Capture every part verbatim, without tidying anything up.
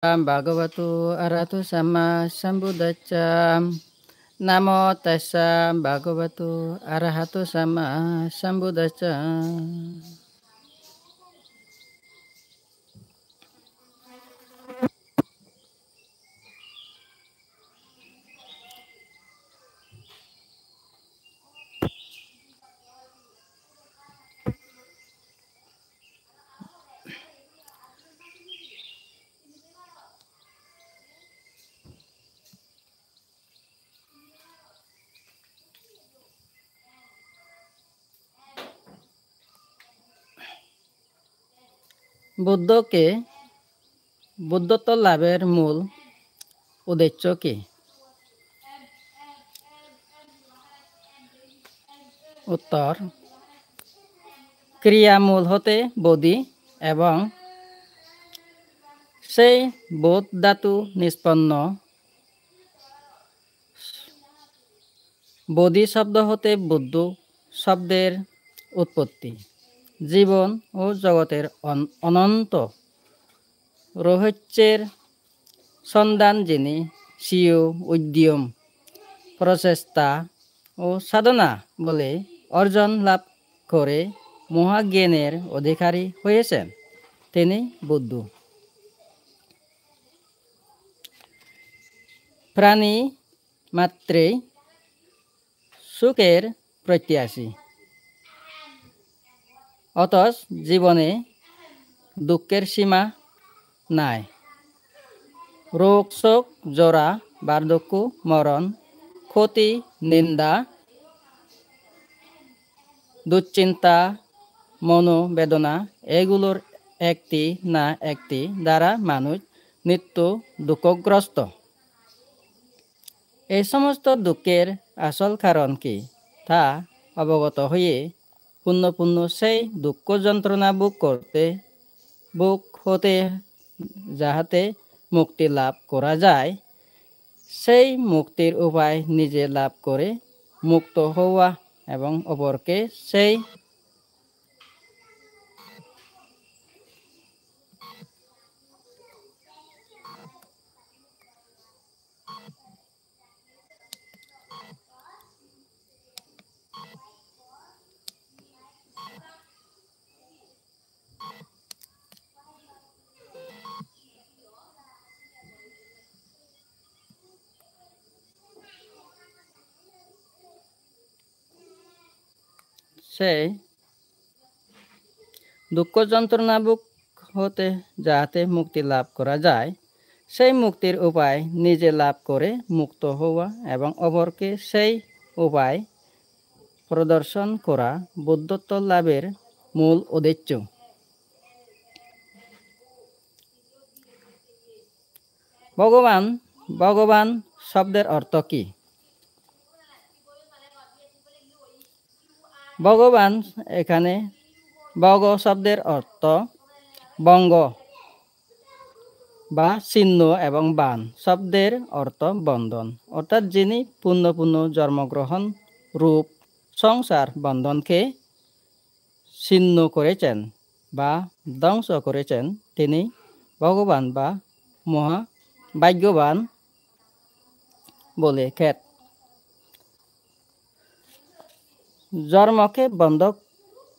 bhagavato arahato sammasambuddhassa. Namo tassa bhagavato arahato sammasambuddhassa. Buddhokke, Buddhotto labher mul uddeccho ki? Uttor, kriya mul hote bodhi ebong sei bodh dhatu nisponno. Bodhi shobdo hote Buddho shobder utpotti. Jibon o jogoter on-, ononto rohosyer sondan jini siyo uddiyom, prochesta o sadhona bole orjon labh kore mohagyaner odhikari hoyechen, tini Buddho. Prani matrei sukher protyasi. Othos jibone dukher sima nai. Rog, sog, jora, bardhokko, moron, khoti, ninda, duschinta, mono bedona, egulor ekti na ekti dara manuj nitto dukkogrosto. Ei somosto dukher asol karon ki, ta obogoto hoye punno punno sei dukkho jontrona bhog korte, bhog hote jahate mukti labh kora jai, sei muktir upai nije labh kore mukto howa ebong oporke sei Sei dukkho jontrona bhog hote jahate mukti labh kora jai, sei muktir upai nije labh kore mukto howa ebong oporke sei upai prodorshon kora Buddhotto labher mul uddeccho. Bhogoban, Bhogoban shobder ortho ki? Bhogoban ekhane Bhogo shobder ortho bongo ba chinno ebong ban shobder ortho bondhon. Orthat jini punno punno jormo grohon rup songsar bondhonke chinno korechen ba dhongso korechen, tini Bhogoban ba moha bhaggoban bole khet. Jormoke bondho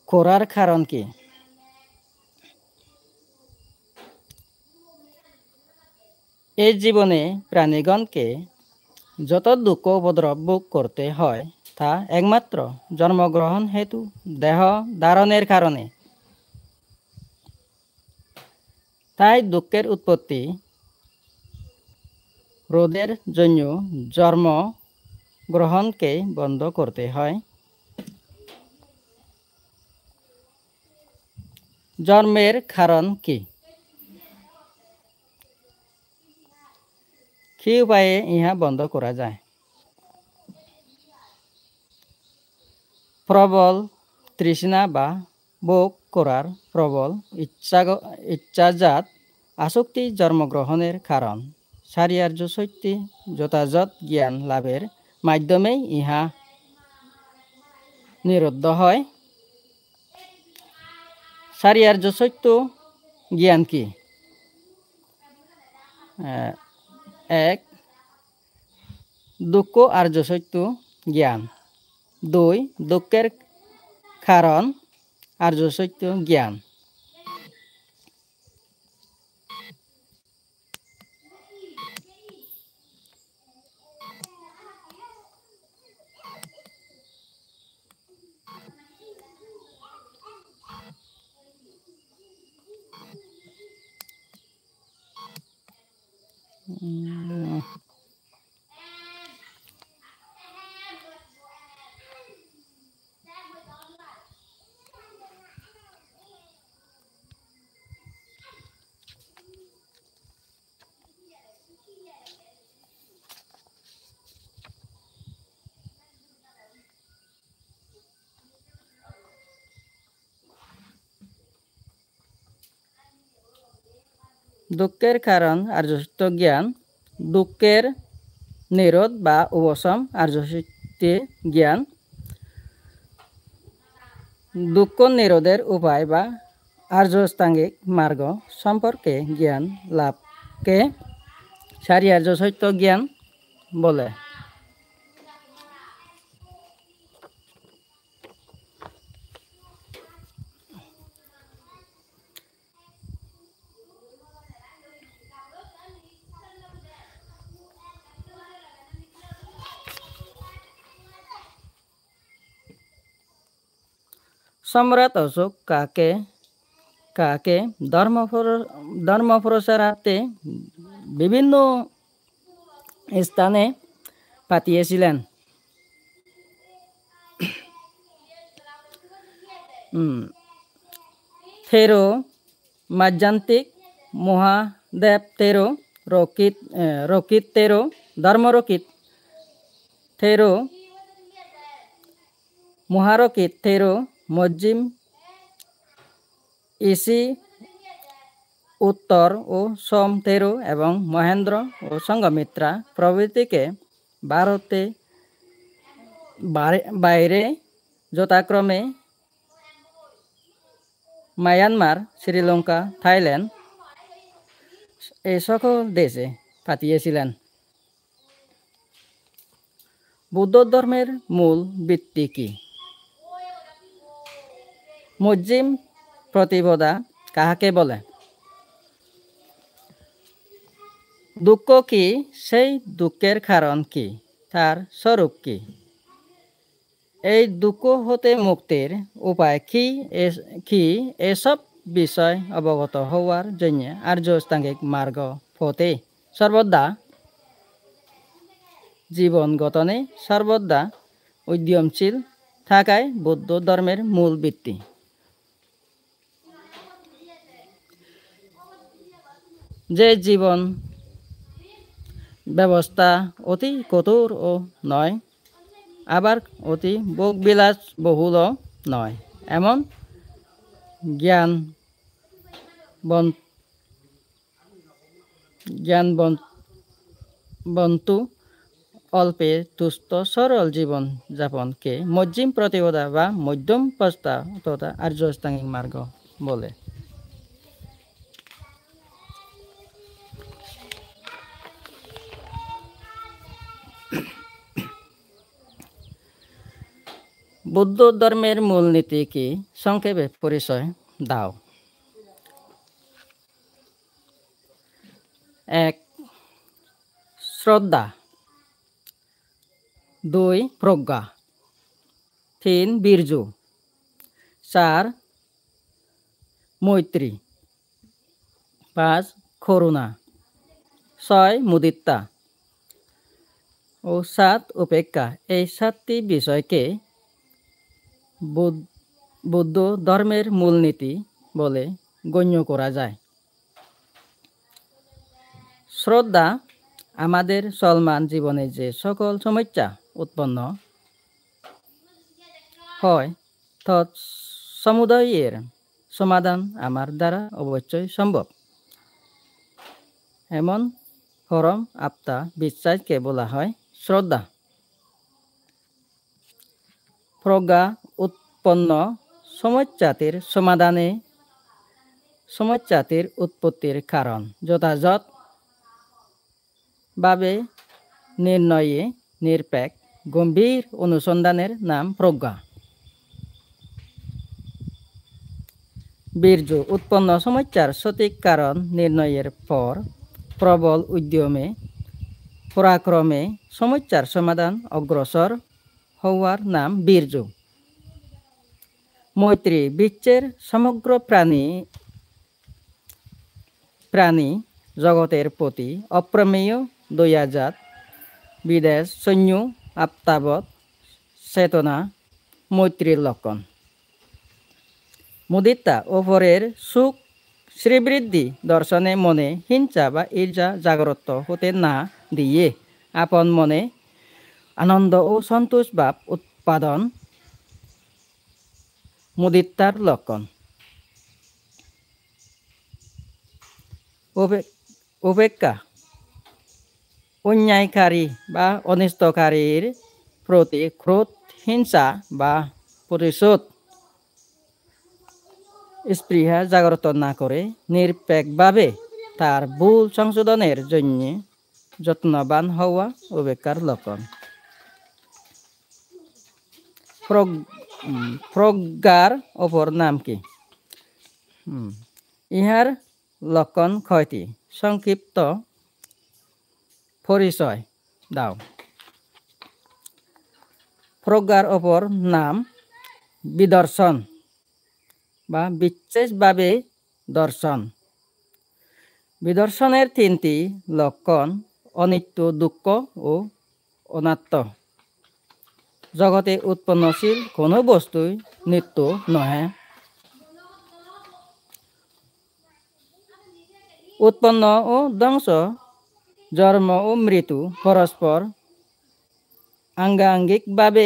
korar karon ki? Ei jibone pranigonke joto dukkho upodrob bhog korte hoi, ta ekmatro jormo grohon hetu deho dharoner karone. Tai dukkhor utpotti rodher jonyo jormo grohonke bondho korte hoi. Jormer karon ki? Ki upaye iha bondho kora jai? Probol trishna ba bhog korar probol iccha go-, iccha jat asokti jormo grohoner karon. Sari arjo sotte jothajot gyan labher maddhome iha niruddho hoi. Sari arjo sotto gyan ki? Eh, ek, dukko arjo sotto gyan. Dui, dukker karon arjo sotto gyan. Dukker karon arjo sotto gyan, dukker nirodh ba ubosom arjo sotto gyan, dukko nirodher upai ba arjo ostangik margo somporke gyan labke sari arjo sotto gyan bole. Samrat Ashok কাকে কাকে ধর্ম প্র-, ধর্ম প্রচারার্থে বিভিন্ন স্থানে পাঠিয়েছিলেন। উম, তেরো, মাজ্জান্তিক মহাদেব তেরো, রক্ষিত, এ, রক্ষিত তেরো, ধর্মরক্ষিত তেরো, মহারক্ষিত তেরো, মজ্জিম ইসি উত্তর ও সোম তেরো এবং মহেন্দ্র ও সংঘমিত্রা প্রভৃতিকে ভারতে বারে-, বাইরে যথাক্রমে মায়ানমার, শ্রীলঙ্কা, থাইল্যান্ড এই সকল দেশে পাঠিয়েছিলেন। বুদ্ধ ধর্মের মূল ভিত্তি কি? মজ্জিম প্রতিপদা কাহাকে বলে? দুঃখ কি? সেই দুঃখের কারণ কি? তার স্বরূপ কি? এই দুঃখ হতে মুক্তির উপায় কি? এস-, কি? এসব বিষয় অবগত হওয়ার জন্য আর্য অষ্টাঙ্গিক মার্গ পথে সর্বদা জীবন গঠনে সর্বদা উদ্যমশীল থাকাই বৌদ্ধ ধর্মের মূল ভিত্তি। যে জীবন ব্যবস্থা অতি কঠোরও নয়, আবার অতি ভোগবিলাস বহুলও নয়, এমন জ্ঞান বন-, জ্ঞান বন-, বন্তু অল্পে তুষ্ট সরল জীবন যাপনকে মজ্জিম প্রতিপদা বা মধ্যম পথ তথা আর্য অষ্টাঙ্গিক মার্গ বলে। বুদ্ধ ধর্মের মূলনীতি কি? সংক্ষেপে পরিচয় দাও। এক, শ্রদ্ধা। দুই, প্রজ্ঞা। তিন, বীর্য। চার, মৈত্রী। পাঁচ, করুণা। ছয়, মুদিতা। ও সাত, উপেক্ষা। এই সাতটি বিষয়কে বুধ-, বৌদ্ধ ধর্মের মূলনীতি বলে গণ্য করা যায়। শ্রদ্ধা আমাদের চলমান জীবনে যে সকল সমস্যা উৎপন্ন হয়, তৎ সমুদয়ের সমাধান আমার দ্বারা অবশ্যই সম্ভব। এমন পরম আত্মা বিশ্বাসকে বলা হয় শ্রদ্ধা। প্রজ্ঞা উৎপন্ন সমস্যাটির সমাধানে সমস্যাটির উৎপত্তির কারণ যথাযথ ভাবে নির্ণয়ে নিরপেক্ষ গম্ভীর অনুসন্ধানের নাম প্রজ্ঞা। বীর্য উৎপন্ন সমস্যার সঠিক কারণ নির্ণয়ের পর প্রবল উদ্যমে পরাক্রমে সমস্যার সমাধান অগ্রসর হওয়ার নাম বীর্য। মৈত্রী বিশ্বের সমগ্র প্রাণী প্রাণী জগতের প্রতি অপ্রমেয় দয়াজাত বিদেশ সৈন্য আপ্তাবত চেতনা মৈত্রীর লক্ষণ। মুদিতা অপরের সুখ শ্রীবৃদ্ধি দর্শনে মনে হিংসা বা ঈর্ষা জাগ্রত হতে না দিয়ে আপন মনে আনন্দ ও সন্তোষ ভাব উৎপাদন মুদিতার লক্ষণ। উপে-, উপেক্ষা অন্যায়কারী বা অনিষ্টকারীর প্রতি ক্রোধ, হিংসা বা প্রতিশোধ স্পৃহা জাগ্রত না করে নিরপেক্ষভাবে তার ভুল সংশোধনের জন্য যত্নবান হওয়া উপেক্ষার লক্ষণ। প্রগ-, উম, প্রজ্ঞার অপর নাম কি? হুম, ইহার লক্ষণ কয়টি? সংক্ষিপ্ত পরিচয় দাও। প্রজ্ঞার অপর নাম বিদর্শন বা বিশেষভাবে দর্শন। বিদর্শনের তিনটি লক্ষণ অনিত্য, দুঃখ ও অনাত্ম। জগতে উৎপন্নশীল কোনো বস্তুই নিত্য নহে। উৎপন্ন ও ধ্বংস, জন্ম ও মৃত্যু পরস্পর আঙ্গাঙ্গিকভাবে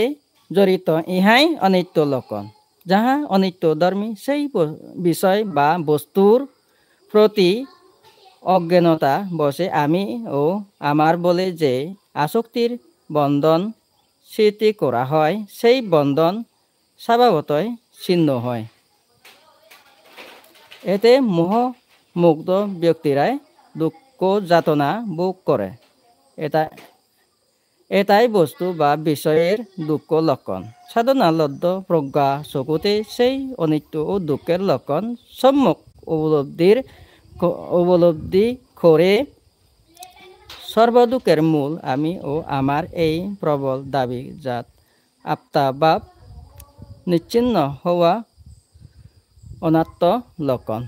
জড়িত, ইহাই অনিত্য লক্ষণ। যাহা অনিত্য ধর্মী সেই ব-, বিষয় বা বস্তুর প্রতি অজ্ঞানতা বশে আমি ও আমার বলে যে আসক্তির বন্ধন সৃষ্টি করা হয়, সেই বন্ধন স্বভাবতই ছিন্ন হয়। এতে মোহমুগ্ধ ব্যক্তিরাই দুঃখ যাতনা ভোগ করে। এটা, এটাই বস্তু বা বিষয়ের দুঃখ লক্ষণ। সাধনালব্ধ প্রজ্ঞা চকুতে সেই অনিত্য ও দুঃখের লক্ষণ সম্যক উপলব্ধির ক-, উপলব্ধি করে সর্বদুঃখের মূল আমি ও আমার এই প্রবল দাবি জাত আত্মাভাব নিশ্চিহ্ন হওয়া অনাত্ম লক্ষণ।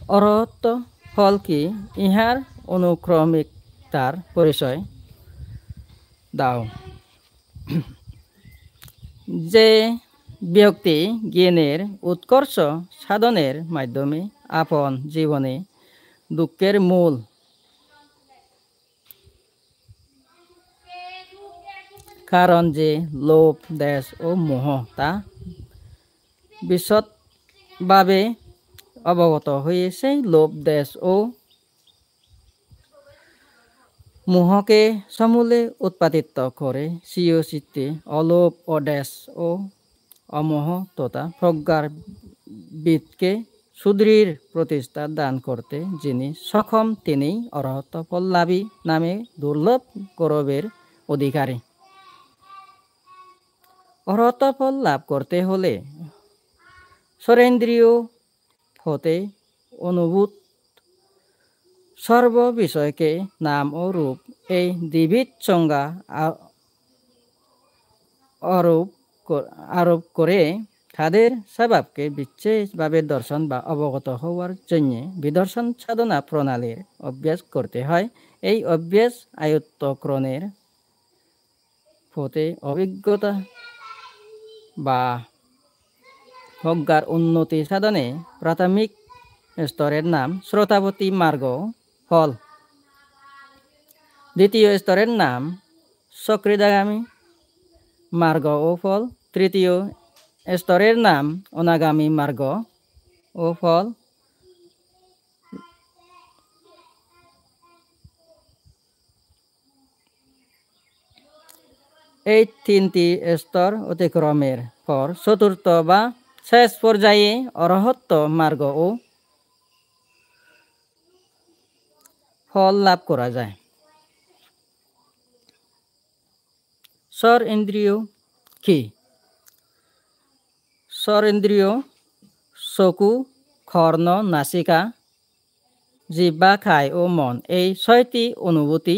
অরহত ফল কি? ইহার অনুক্রমিকতার পরিচয় দাও। যে ব্যক্তি জ্ঞানের উৎকর্ষ সাধনের মাধ্যমে আপন জীবনে দুঃখের মূল কারণ যে লোভ, দ্বেষ ও মোহ, তা বিশদভাবে অবগত হয়ে সেই লোভ, দ্বেষ ও মোহকে সমূলে উৎপাটিত করে স্বীয় চিত্তে অলোভ, অদ্বেষ ও অমোহ তথা প্রজ্ঞার বীজকে সুদৃঢ় প্রতিষ্ঠা দান করতে যিনি সক্ষম, তিনিই অরহত ফল লাভী নামে দুর্লভ গৌরবের অধিকারী। অরহত ফল লাভ করতে হলে সর্বেন্দ্রিয় হতে অনুভূত সর্ব বিষয়কে নাম ও রূপ এই দ্বিবিধ সংজ্ঞা আ-, আরোপ কর-, আরোপ করে তাদের স্বভাবকে বিশেষভাবে দর্শন বা অবগত হওয়ার জন্য বিদর্শন সাধনা প্রণালীর অভ্যাস করতে হয়। এই অভ্যাস আয়ত্তকরণের পথে অভিজ্ঞতা বা প্রজ্ঞার উন্নতি সাধনে প্রাথমিক স্তরের নাম শ্রোতাপত্তি মার্গ ফল, দ্বিতীয় স্তরের নাম সক্রেদাগামী মার্গ ও ফল, তৃতীয় স্তরের নাম অনাগামী মার্গ ও ফল। এই তিনটি স্তর অতিক্রমের পর চতুর্থ বা শেষ পর্যায়ে অরহত্ত মার্গ ও ফল লাভ করা যায়। স্বর ইন্দ্রিয় কি? স্বর ইন্দ্রিয় চকু, কর্ণ, নাসিকা, জিহ্বা, কায় ও মন, এই ছয়টি অনুভূতি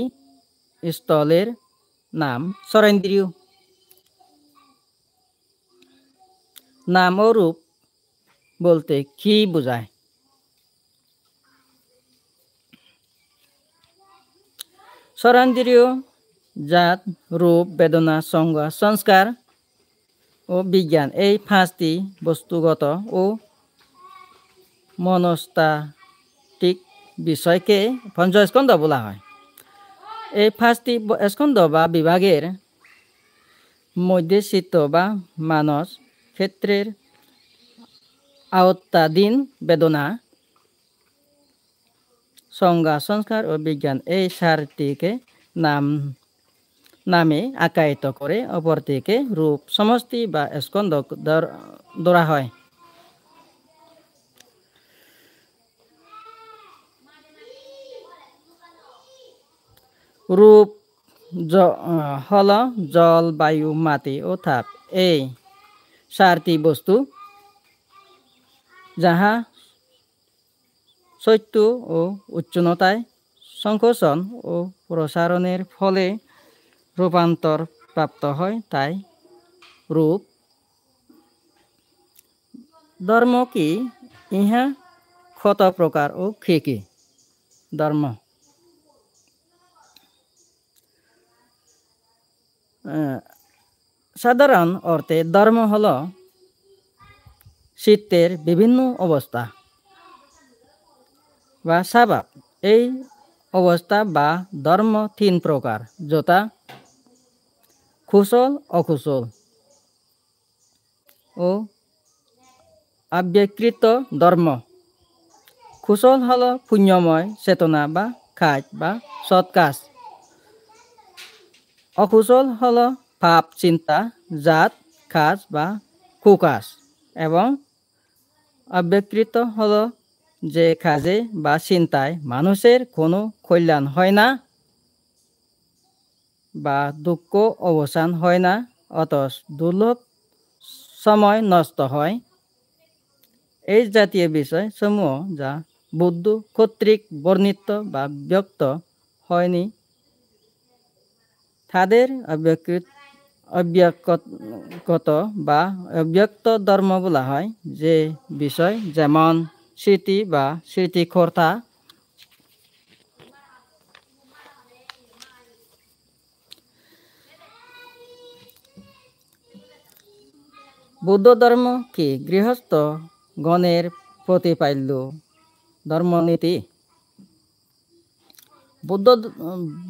স্থলের নাম স্বরেন্দ্রিয়। নাম ও রূপ বলতে কি বোঝায়? স্বরেন্দ্রিয় জাত, রূপ, বেদনা, সংজ্ঞা, সংস্কার ও বিজ্ঞান, এই পাঁচটি বস্তুগত ও মনস্তাত্ত্বিক বিষয়কে পঞ্চস্কন্ধ বলা হয়। এই পাঁচটি ব-, স্কন্ধ বা বিভাগের মধ্যে চিত্ত বা মানস ক্ষেত্রের আওতাধীন বেদনা, সংজ্ঞা, সংস্কার ও বিজ্ঞান, এই চারটিকে নাম, নামে আখ্যায়িত করে, অপরটিকে রূপ, সমষ্টি বা স্কন্ধ ধর-, ধরা হয়। রূপ জ-, আহ, হলো জল, বায়ু, মাটি ও তাপ। এই চারটি বস্তু, যাহা সত্য ও উচ্ছন্নতায় সংকোচন ও প্রসারণের ফলে রূপান্তর প্রাপ্ত হয়, তাই রূপ। ধর্ম কি? ইহা কত প্রকার ও কি কি? ধর্ম। আহ, সাধারণ অর্থে ধর্ম হলো চিত্তের বিভিন্ন অবস্থা বা স্বভাব। এই অবস্থা বা ধর্ম তিন প্রকার, যথা কুশল, অকুশল ও অব্যবকৃত ধর্ম। কুশল হলো পুণ্যময় চেতনা বা কাজ বা সৎ কাজ। অকুশল হলো পাপ চিন্তা, জাত কাজ বা কুকাজ। এবং অব্যবকৃত হলো যে কাজে বা চিন্তায় মানুষের কোনো কল্যাণ হয় না বা দুঃখ অবসান হয় না, অথচ দুর্লভ সময় নষ্ট হয়। এই জাতীয় বিষয় সমূহ যা বুদ্ধ কর্তৃক বর্ণিত বা ব্যক্ত হয়নি, তাদের অব্যকৃত, অব্যক্ত বা অব্যক্ত ধর্ম বলা হয়। যে বিষয় যেমন স্মৃতি বা স্মৃতিকর্তা। বুদ্ধ ধর্ম কি? গৃহস্থ গণের প্রতিপাল্য ধর্মনীতি। বুদ্ধ,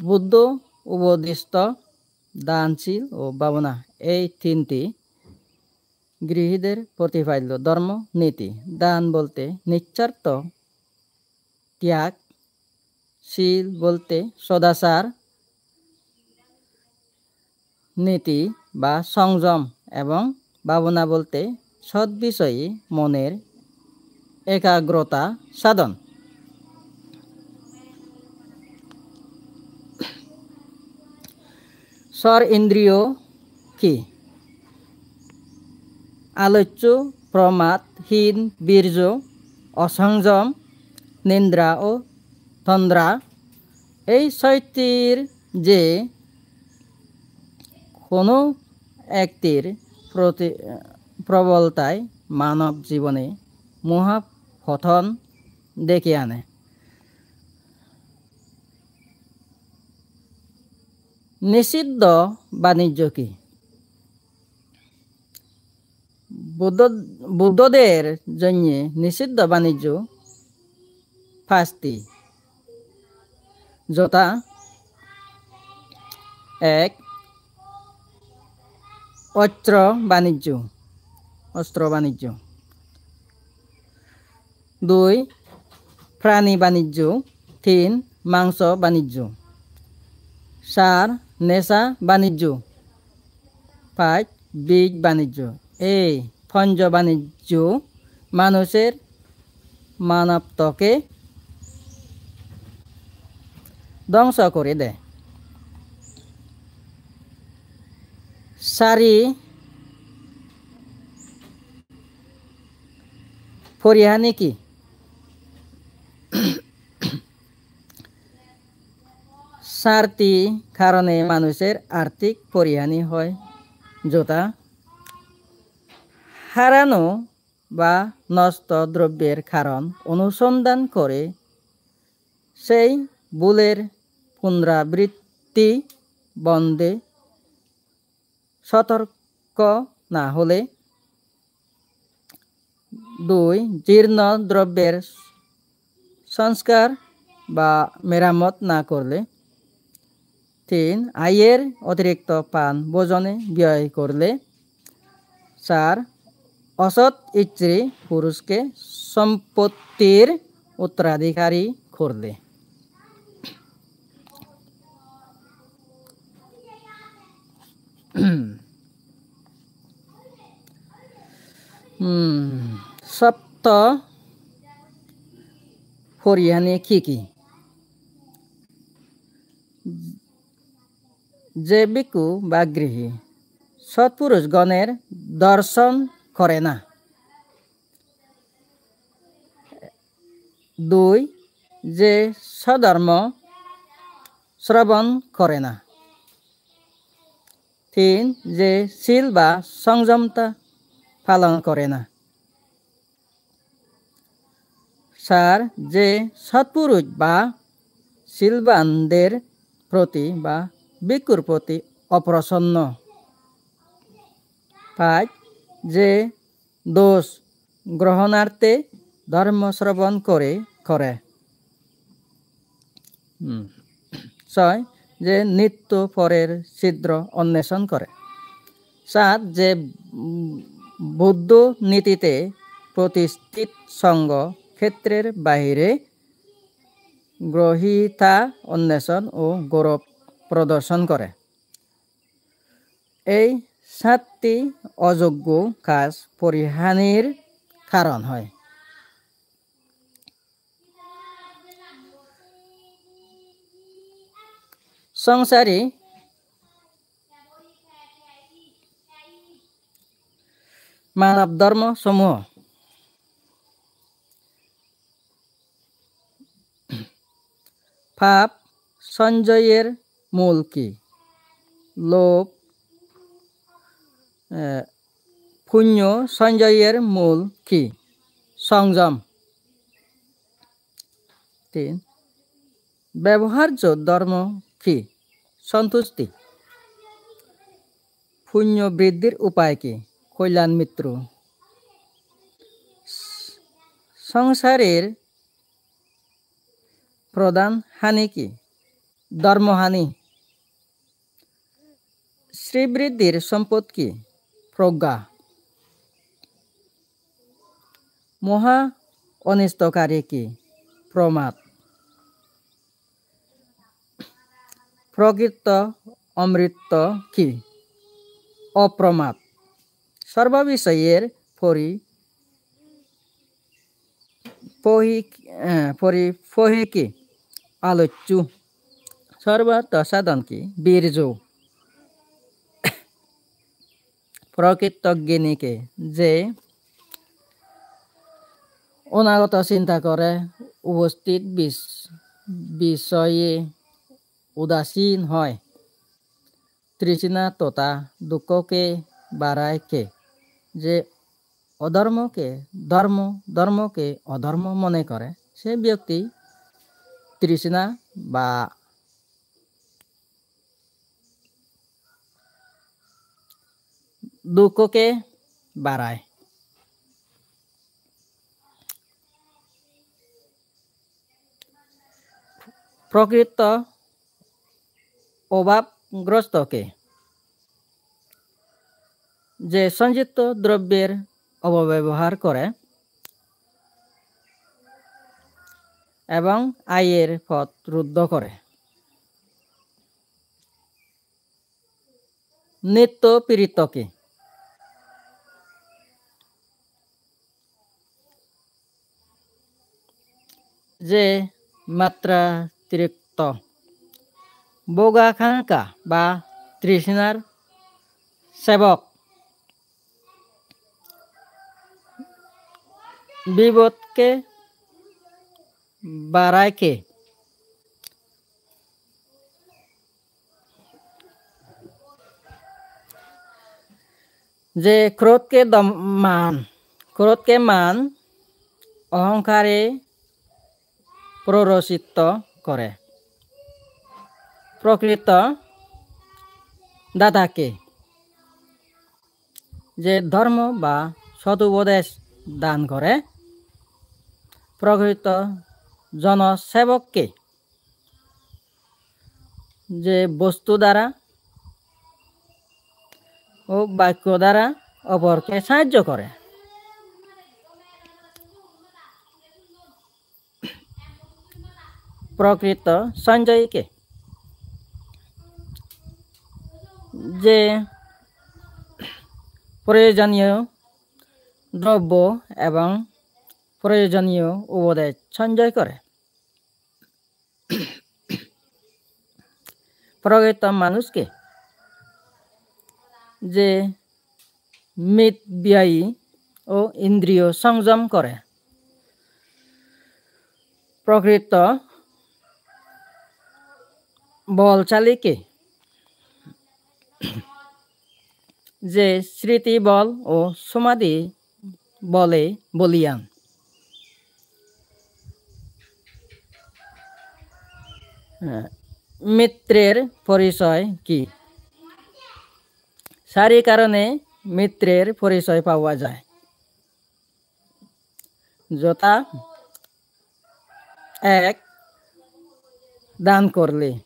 বুদ্ধ উপদিষ্ট দান, শীল ও ভাবনা, এই তিনটি গৃহীদের প্রতিপাল্য ধর্ম নীতি। দান বলতে নিঃস্বার্থ ত্যাগ, শীল বলতে সদাচার নীতি বা সংযম এবং ভাবনা বলতে সৎ বিষয়ে মনের একাগ্রতা সাধন। স্বর ইন্দ্রিয় কি? আলস্য, প্রমাদ, হীন, বীর্য, অসংযম, নিদ্রা ও তন্দ্রা। এই ছয়টির যে কোনো একটির প্রতি, প্রবলতায় মানব জীবনে মহাপতন ডেকে আনে। নিষিদ্ধ বাণিজ্য কি? বুদ্ধ, বুদ্ধদের জন্য নিষিদ্ধ বাণিজ্য পাঁচটি, যথা, এক, অস্ত্র বাণিজ্য, অস্ত্র বাণিজ্য। দুই, প্রাণী বাণিজ্য। তিন, মাংস বাণিজ্য। চার, নেশা বাণিজ্য। পাঁচ, বীজ বাণিজ্য। এই খনিজ বাণিজ্য মানুষের মানবত্বকে ধ্বংস করে দেয়। চারি, পরিহানি কি? চারটি কারণে মানুষের আর্থিক পরিহানি হয়, যথা হারানো বা নষ্ট দ্রব্যের কারণ অনুসন্ধান করে সেই ভুলের পুনরাবৃত্তি বন্ধে সতর্ক না হলে, দুই, জীর্ণ দ্রব্যের সংস্কার বা মেরামত না করলে, তিন, আয়ের অতিরিক্ত পান ভোজনে ব্যয় করলে, চার, অসৎ স্ত্রী পুরুষকে সম্পত্তির উত্তরাধিকারী করলে। হুম, সপ্ত পরিহানি কি কি? যে ভিক্ষু বা গৃহী সৎপুরুষগণের দর্শন করে না। দুই, যে স্বধর্ম শ্রবণ করে না। তিন, যে শীল বা সংযমতা পালন করে না। চার, যে সৎপুরুষ বা শীলবানদের প্রতি বা ভিক্ষুর প্রতি অপ্রসন্ন। পাঁচ, যে দোষ গ্রহণার্থে ধর্ম শ্রবণ করে করে। হুম। ছয়, যে নিত্য পরের ছিদ্র অন্বেষণ করে। সাত, যে, উম, বুদ্ধ নীতিতে প্রতিষ্ঠিত সংঘ ক্ষেত্রের বাইরে গ্রহীতা অন্বেষণ ও গৌরব প্রদর্শন করে। এই সাতটি অযোগ্য কাজ পরিহানির কারণ হয়। সংসারী মানব ধর্ম সমূহ। পাপ সঞ্চয়ের মূল কি? লোভ। আহ, পুণ্য সঞ্চয়ের মূল কি? সংযম। তিন, ব্যবহার্য ধর্ম কি? সন্তুষ্টি। পুণ্য বৃদ্ধির উপায় কি? কল্যাণ মিত্র। সংসারের প্রধান হানি কি? ধর্মহানি। শ্রীবৃদ্ধির সম্পদ কি? প্রজ্ঞা। মহা অনিষ্টকারী কি? প্রমাদ। প্রকৃত অমৃত কি? অপ্রমাদ। সর্ববিষয়ের পরি-, পহি-, আহ, পরি-, পহি কি? আলস্য। সর্বার্থ সাধন কি? বীর্য। প্রকৃত জ্ঞানীকে, যে অনাগত চিন্তা করে, উপস্থিত বিষ-, বিষয়ে উদাসীন হয়। তৃষ্ণা তথা দুঃখকে বাড়ায় কে? যে অধর্মকে ধর্ম, ধর্মকে অধর্ম মনে করে, সে ব্যক্তি তৃষ্ণা বা দুঃখকে বাড়ায়। প্রকৃত অভাবগ্রস্তকে, যে সঞ্চিত দ্রব্যের অপব্যবহার করে এবং আয়ের পথ রুদ্ধ করে। নিত্য পীড়িতকে, যে মাত্রাতিরিক্ত ভোগাকাঙ্ক্ষা বা তৃষ্ণার সেবক, বিভোগকে বাড়ায় কে? যে ক্রোধকে দম-, মান, ক্রোধকে মান, অহংকারে প্ররোচিত করে। প্রকৃত দাতাকে? যে ধর্ম বা সদুপদেশ দান করে। প্রকৃত জনসেবককে? যে বস্তু দ্বারা ও বাক্য দ্বারা অপরকে সাহায্য করে। প্রকৃত সঞ্চয়ীকে? যে প্রয়োজনীয় দ্রব্য এবং প্রয়োজনীয় উপদেশ সঞ্চয় করে। প্রকৃত মানুষকে? যে মিতব্যয়ী ও ইন্দ্রিয় সংযম করে। প্রকৃত বলশালীকে? যে স্মৃতি বল ও সমাধি বলে বলীয়ান। হ্যাঁ, মিত্রের পরিচয় কি? চারি কারণে মিত্রের পরিচয় পাওয়া যায়। যথা, এক, দান করলে।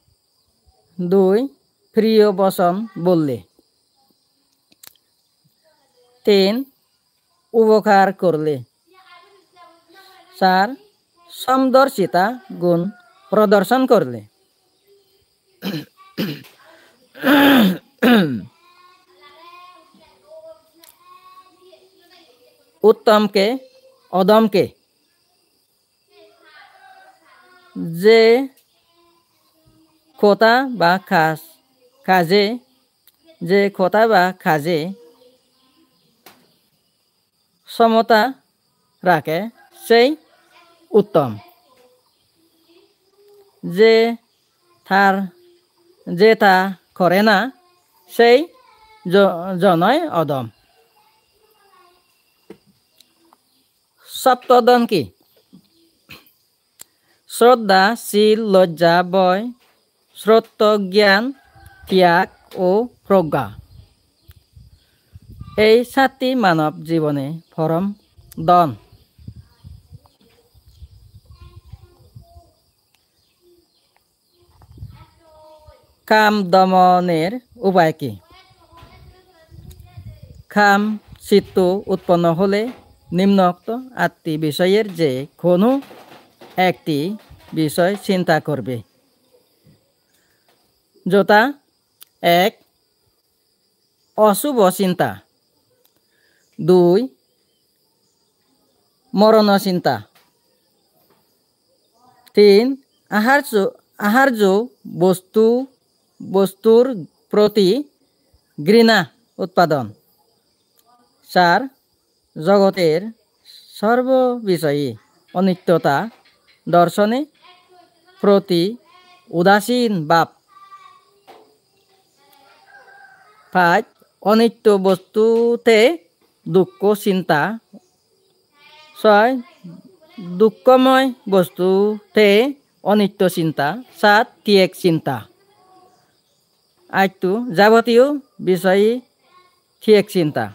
দুই, প্রিয় বচন বললে। তিন, উপকার করলে। চার, সমদর্শিতা গুণ প্রদর্শন করলে। উত্তমকে, অধমকে? যে কথা বা কাজ, কাজে, যে কথা বা কাজে সমতা রাখে, সেই উত্তম। যে তার, যে তা করে না, সেই জ-, জনই অধম। সপ্তধন কি? শ্রদ্ধা, শীল, লজ্জা, ভয়, সত্য, জ্ঞান, ত্যাগ ও প্রজ্ঞা। এই সাতটি মানব জীবনে পরম ধন। কাম দমনের উপায় কি? কাম চিত্ত উৎপন্ন হলে নিম্নোক্ত আটটি বিষয়ের যে কোনো একটি বিষয় চিন্তা করবে। যথা, এক, অশুভ চিন্তা। দুই, মরণ চিন্তা। তিন, আহার্য, আহার্য বস্তু, বস্তুর প্রতি ঘৃণা উৎপাদন। চার, জগতের সর্ববিষয়ে অনিত্যতা দর্শনে প্রতি উদাসীন ভাব। পাঁচ, অনিত্য বস্তুতে দুঃখ চিন্তা। ছয়, দুঃখময় বস্তুতে অনিত্য চিন্তা। সাত, ত্যাগ চিন্তা। আট, যাবতীয় বিষয়ে ত্যাগ চিন্তা।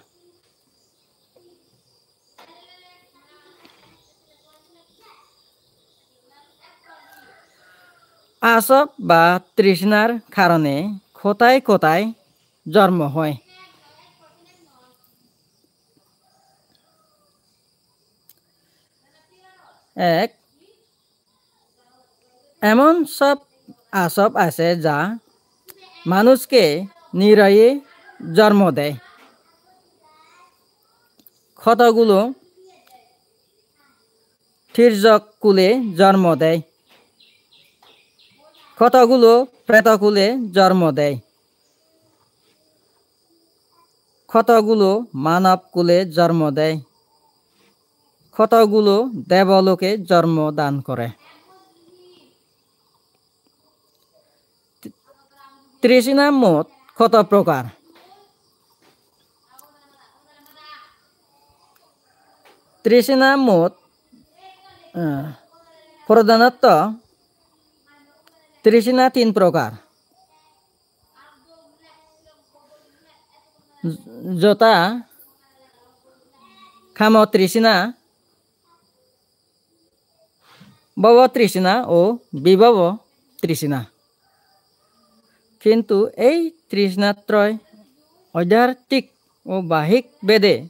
আসব বা তৃষ্ণার কারণে কোথায় কোথায় জন্ম হয়? এক, এমন সব আসব আছে যা মানুষকে নিরয়ে জন্ম দেয়। কতগুলো tirjok kule jormo dei. Kotogulo preto kule jormo dei. Kotogulo manob kule jormo dei. Kotogulo deboloke jormo dan kore. Trisina mot koto prokar? Trisina mot, eh, prodhanotto trisina tin prokar. Jota kamo trisina, bhobo trisina o bibhobo trisina. Kintu ei trisinatroi oidartik o bahik bede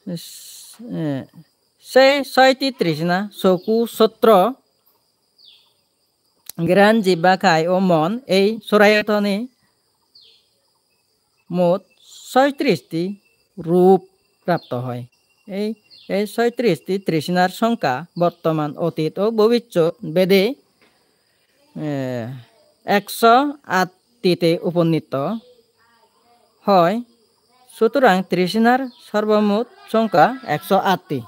s-, eh, se soiti trisina, soku, sotro, ghiran, jibba, kai o mon, ei sorayotoni mot soitristi rup prapto hoi. Ei, ei soitristi trisinar songkha bortoman, otit o bobissot bede, eh, ekso attite uponnitto hoi. Sutorang trisinar sorbomot songkha ekso atti.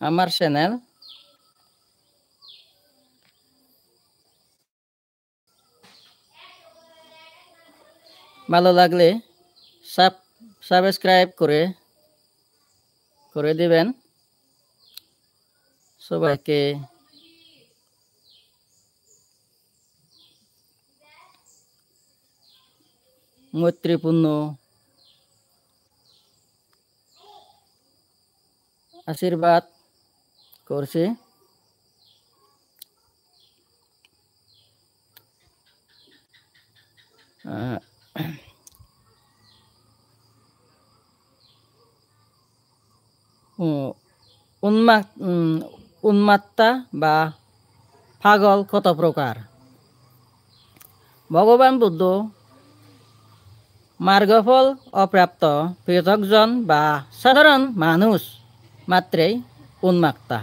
Amar channel ভালো লাগলে sub-, subscribe করে, করে দিবেন। সবাইকে মৈত্রীপূর্ণ আশীর্বাদ করছি। আহ, উ-, unmak-, um, unmatta ba pagol koto prokar? Bhogoban Buddho margophol oprapto pritokjon ba sadharon manuj matrei unmakta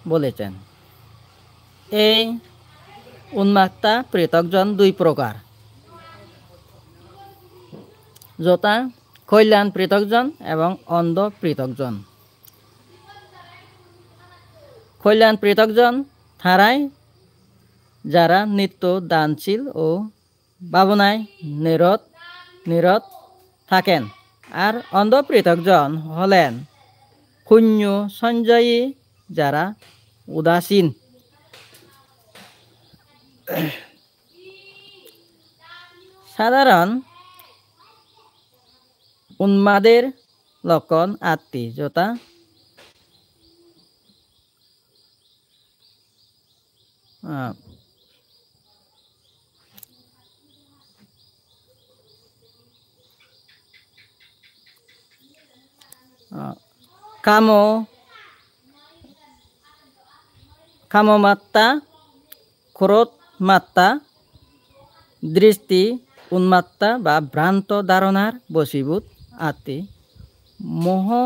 bolechen. Ei unmakta pritokjon dui prokar, jota kolyan pritokjon ebong ondho pritokjon. Kolyan pritokjon tarai, jara nitto dansil o bhabonai nirot, nirot thaken. Ar ondho pritokjon holen punyo sonjoyi, jara udasin. Sadharon unmader lokkon atti, jota, ah, ah, kamo, kamo matta, krodh matta, dristi unmatta ba bhranto dharonar bosibhut atti, moho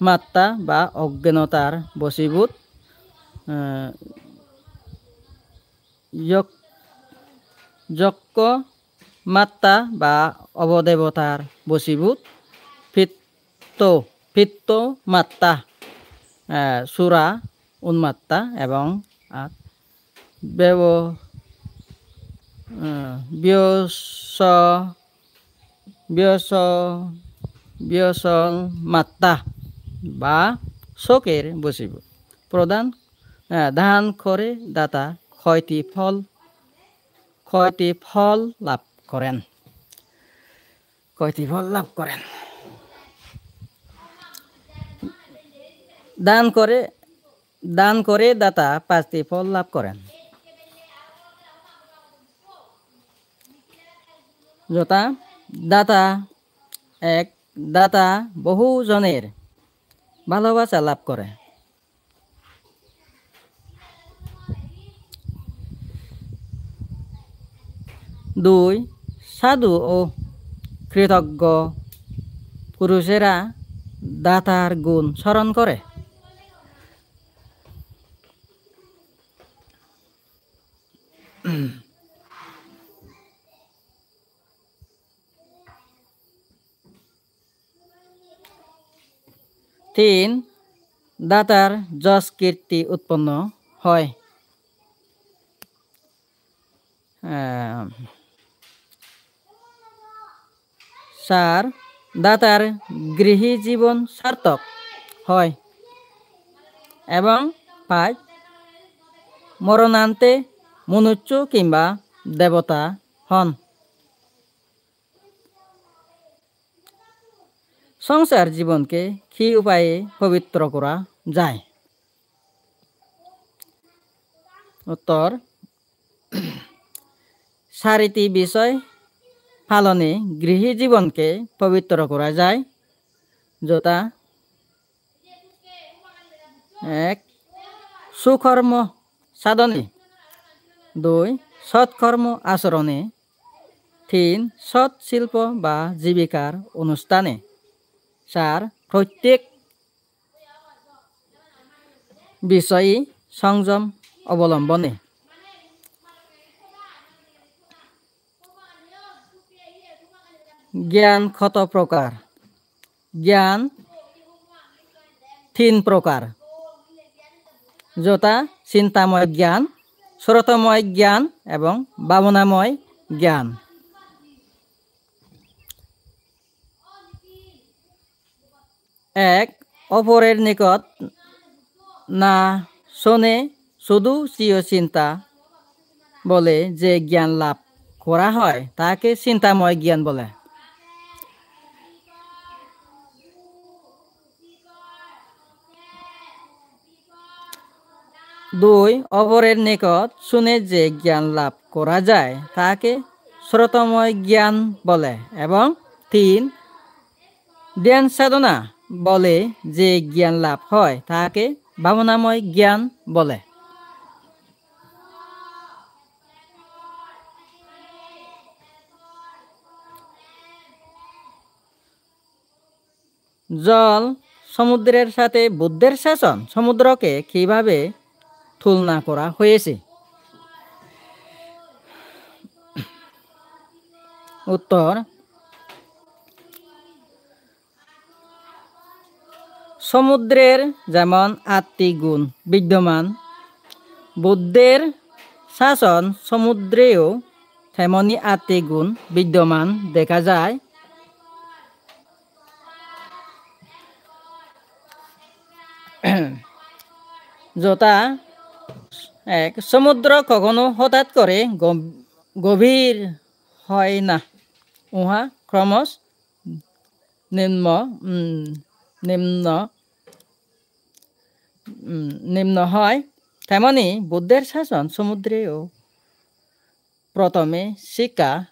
matta ba oggyanotar bosibhut, eh, yok-, jokko matta ba obodebotar bosibhut, pitto, pitto matta, eh, sura unmatta ebong ar bebo-, eh, বিয়স-, বিয়স-, বিয়সমাত্তা বা শোকের বশীভূত। প্রদান, আহ, দান করে দাতা কয়টি ফল, কয়টি ফল লাভ করেন? কয়টি ফল লাভ করেন? দান করে, দান করে দাতা পাঁচটি ফল লাভ করেন। যথা, দাতা এক, দাতা বহুজনের ভালোবাসা লাভ করে। দুই, সাধু ও কৃতজ্ঞ পুরুষেরা দাতার গুণ স্মরণ করে। তিন, দাতার যশ কীর্তি উৎপন্ন হয়। আহ, চার, দাতার গৃহী জীবন সার্থক হয়। এবং পাঁচ, মরণান্তে মনুষ্য কিংবা দেবতা হন। সংসার জীবনকে কি উপায়ে পবিত্র করা যায়? উত্তর, চারিটি বিষয় পালনে গৃহী জীবনকে পবিত্র করা যায়, যথা, এক, সুকর্ম সাধনে, দুই, সৎকর্ম আচরণে, তিন, সৎ শিল্প বা জীবিকার অনুষ্ঠানে, চার, প্রত্যেক বিষয়ে সংযম অবলম্বনে। জ্ঞান কত প্রকার? জ্ঞান তিন প্রকার, যথা, চিন্তাময় জ্ঞান, শ্রোতময় জ্ঞান এবং ভাবনাময় জ্ঞান। এক, অপরের নিকট না শুনে শুধু স্বীয় চিন্তা বলে যে জ্ঞান লাভ করা হয়, তাকে চিন্তাময় জ্ঞান বলে। দুই, অপরের নিকট শুনে যে জ্ঞান লাভ করা যায়, তাকে শ্রোতময় জ্ঞান বলে। এবং তিন, ধ্যান সাধনা বলে যে জ্ঞান লাভ হয়, তাকে ভাবনাময় জ্ঞান বলে। জল, সমুদ্রের সাথে বুদ্ধের শাসন, সমুদ্রকে কিভাবে তুলনা করা হয়েছে? উত্তর, সমুদ্রের যেমন আটটি গুণ বিদ্যমান, বুদ্ধের শাসন সমুদ্রেও তেমনি আটটি গুণ বিদ্যমান দেখা যায়। যথা, এক, সমুদ্র কখনো হঠাৎ করে গম-, গভীর হয় না, উহা ক্রমশ নিম্ন, উম, নিম্ন, উম, নিম্ন হয়। তেমনি বুদ্ধের শাসন সমুদ্রেও প্রথমে শিক্ষা,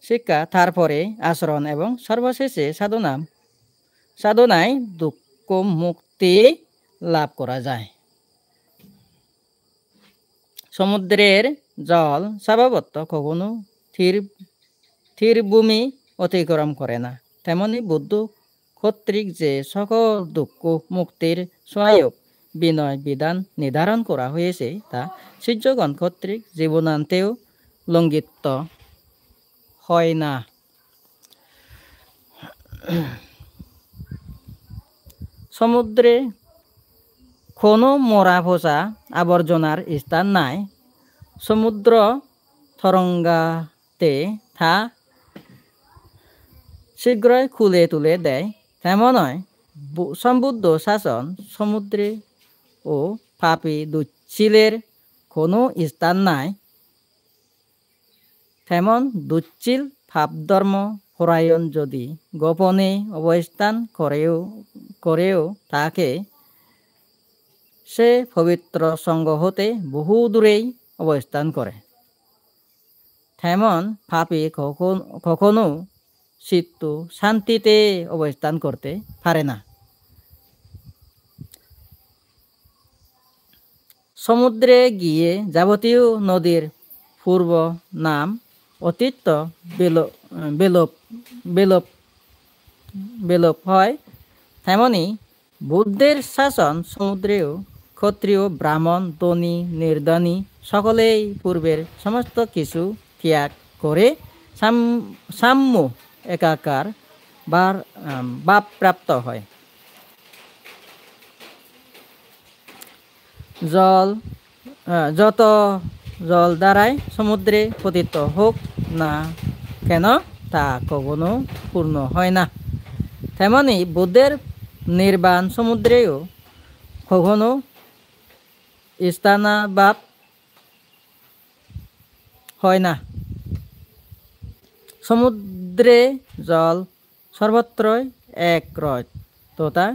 শিক্ষা, তারপরে আচরণ এবং সর্বশেষে সাধনা, সাধনায় দুঃখ মুক্তি লাভ করা যায়। সমুদ্রের জল স্বভাবত কখনো স্থির, স্থির ভূমি অতিক্রম করে না। তেমনি বুদ্ধ কর্তৃক যে সকল দুঃখ মুক্তির সহায়ক বিনয় বিধান নির্ধারণ করা হয়েছে, তা শিষ্যগণ কর্তৃক জীবনান্তেও লঙ্ঘিত হয় না। সমুদ্রে কোনো মরা পচা আবর্জনার স্থান নাই। সমুদ্র তরঙ্গাতে তা শীঘ্রই খুলে তুলে দেয়, তেমনই বু-, সম্বুদ্ধ শাসন সমুদ্রে ও পাপী দুচ্ছিলের কোনো স্থান নাই। তেমন দুচ্ছিল পাপ ধর্ম পরায়ণ যদি গোপনে অবস্থান করেও, করেও থাকে, সে পবিত্র সঙ্গ হতে বহু দূরেই অবস্থান করে। তেমন পাপী কখন-, কখনো চিত্ত শান্তিতে অবস্থান করতে পারে না। সমুদ্রে গিয়ে যাবতীয় নদীর পূর্ব নাম অতীত বিলো-, বিলোপ, বিলোপ, বিলোপ হয়, তেমনি বুদ্ধের শাসন সমুদ্রেও ক্ষত্রিয়, ব্রাহ্মণ, ধনী, নির্ধনী সকলেই পূর্বের সমস্ত কিছু ত্যাগ করে সাম-, সাম্য একাকার বার-, আম, ভাবপ্রাপ্ত হয়। জল, আহ, যত জল দ্বারাই সমুদ্রে পতিত হোক না কেন, তা কখনো পূর্ণ হয় না। তেমনি বুদ্ধের নির্বাণ সমুদ্রেও কখনো স্থানাভাব হয় না। সমুদ্রে জল সর্বত্রই এক রস তথা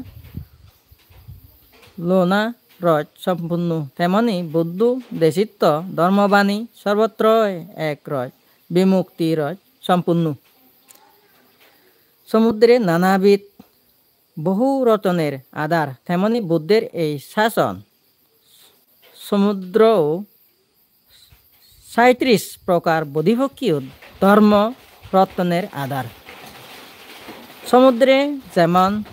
লোনা রস সম্পূর্ণ। তেমনি বুদ্ধ দেশিত ধর্মবাণী সর্বত্রই এক রস, বিমুক্তি রস সম্পূর্ণ। সমুদ্রে নানাবিধ বহু রত্নের আধার, তেমনি বুদ্ধের এই শাসন সমুদ্রও সাঁইত্রিশ প্রকার বোধিপক্ষীয় ধর্ম রত্নের আধার। সমুদ্রে যেমন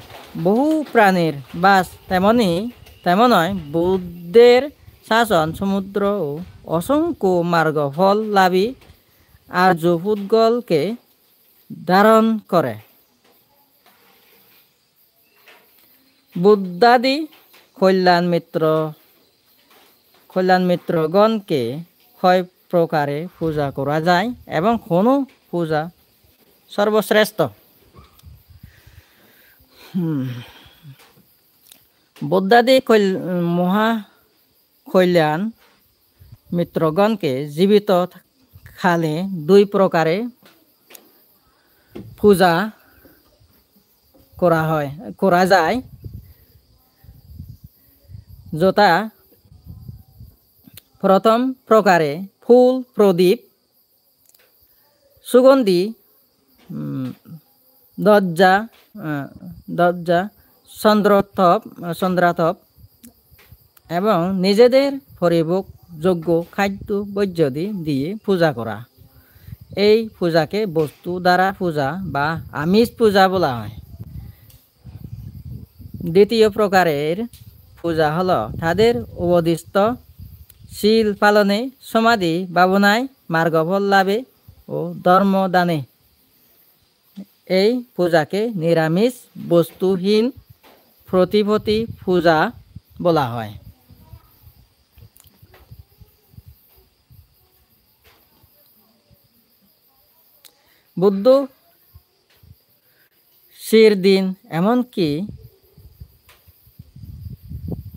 বহু প্রাণীর বাস, তেমনি, তেমনই বুদ্ধের শাসন সমুদ্রও অসংখ্য মার্গফল লাভী আর্য পুদ্গলকে ধারণ করে। বুদ্ধাদি কল্যাণ মিত্র, কল্যাণ মিত্রগণকে কয় প্রকারে পূজা করা যায় এবং কোন পূজা সর্বশ্রেষ্ঠ? হুম। বুদ্ধাদি কল-, মহা কল্যাণ মিত্রগণকে জীবিত কালে দুই প্রকারে পূজা করা হয়, করা যায়, যথা প্রথম প্রকারে ফুল, প্রদীপ, সুগন্ধি, উম, ধ্বজা, আহ, ধ্বজা, চন্দ্রতপ, আহ, চন্দ্রাতপ এবং নিজেদের পরিভোগযোগ্য খাদ্য ভোজ্যাদি দিয়ে পূজা করা। এই পূজাকে বস্তু দ্বারা পূজা বা আমিষ পূজা বলা হয়। দ্বিতীয় প্রকারের পূজা হলো তাদের উপদিষ্ট শীল পালনে, সমাধি ভাবনায়, মার্গফল লাভে ও ধর্ম দানে। এই পূজাকে নিরামিষ বস্তুহীন প্রতিপত্তি পূজা বলা হয়। বুদ্ধ চিরদিন এমনকি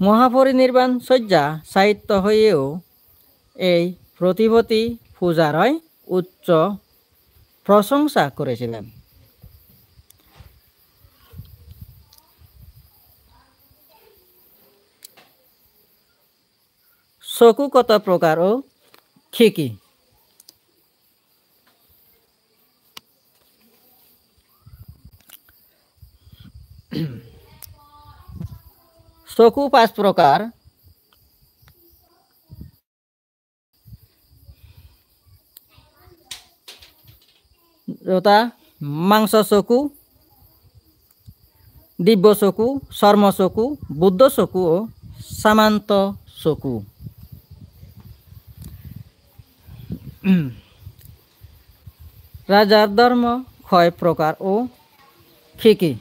মহাপরিনির্বাণ শয্যা শায়িত হয়েও এই প্রতিপত্তি পূজারই উচ্চ প্রশংসা করেছিলেন। চকু কত প্রকার ও কি কি? চকু পাঁচ প্রকার, যথা মাংস চকু, দিব্য চকু, চর্ম চকু, বুদ্ধ চকু ও সামান্ত চকু। রাজার ধর্ম কয় প্রকার ও কি কি?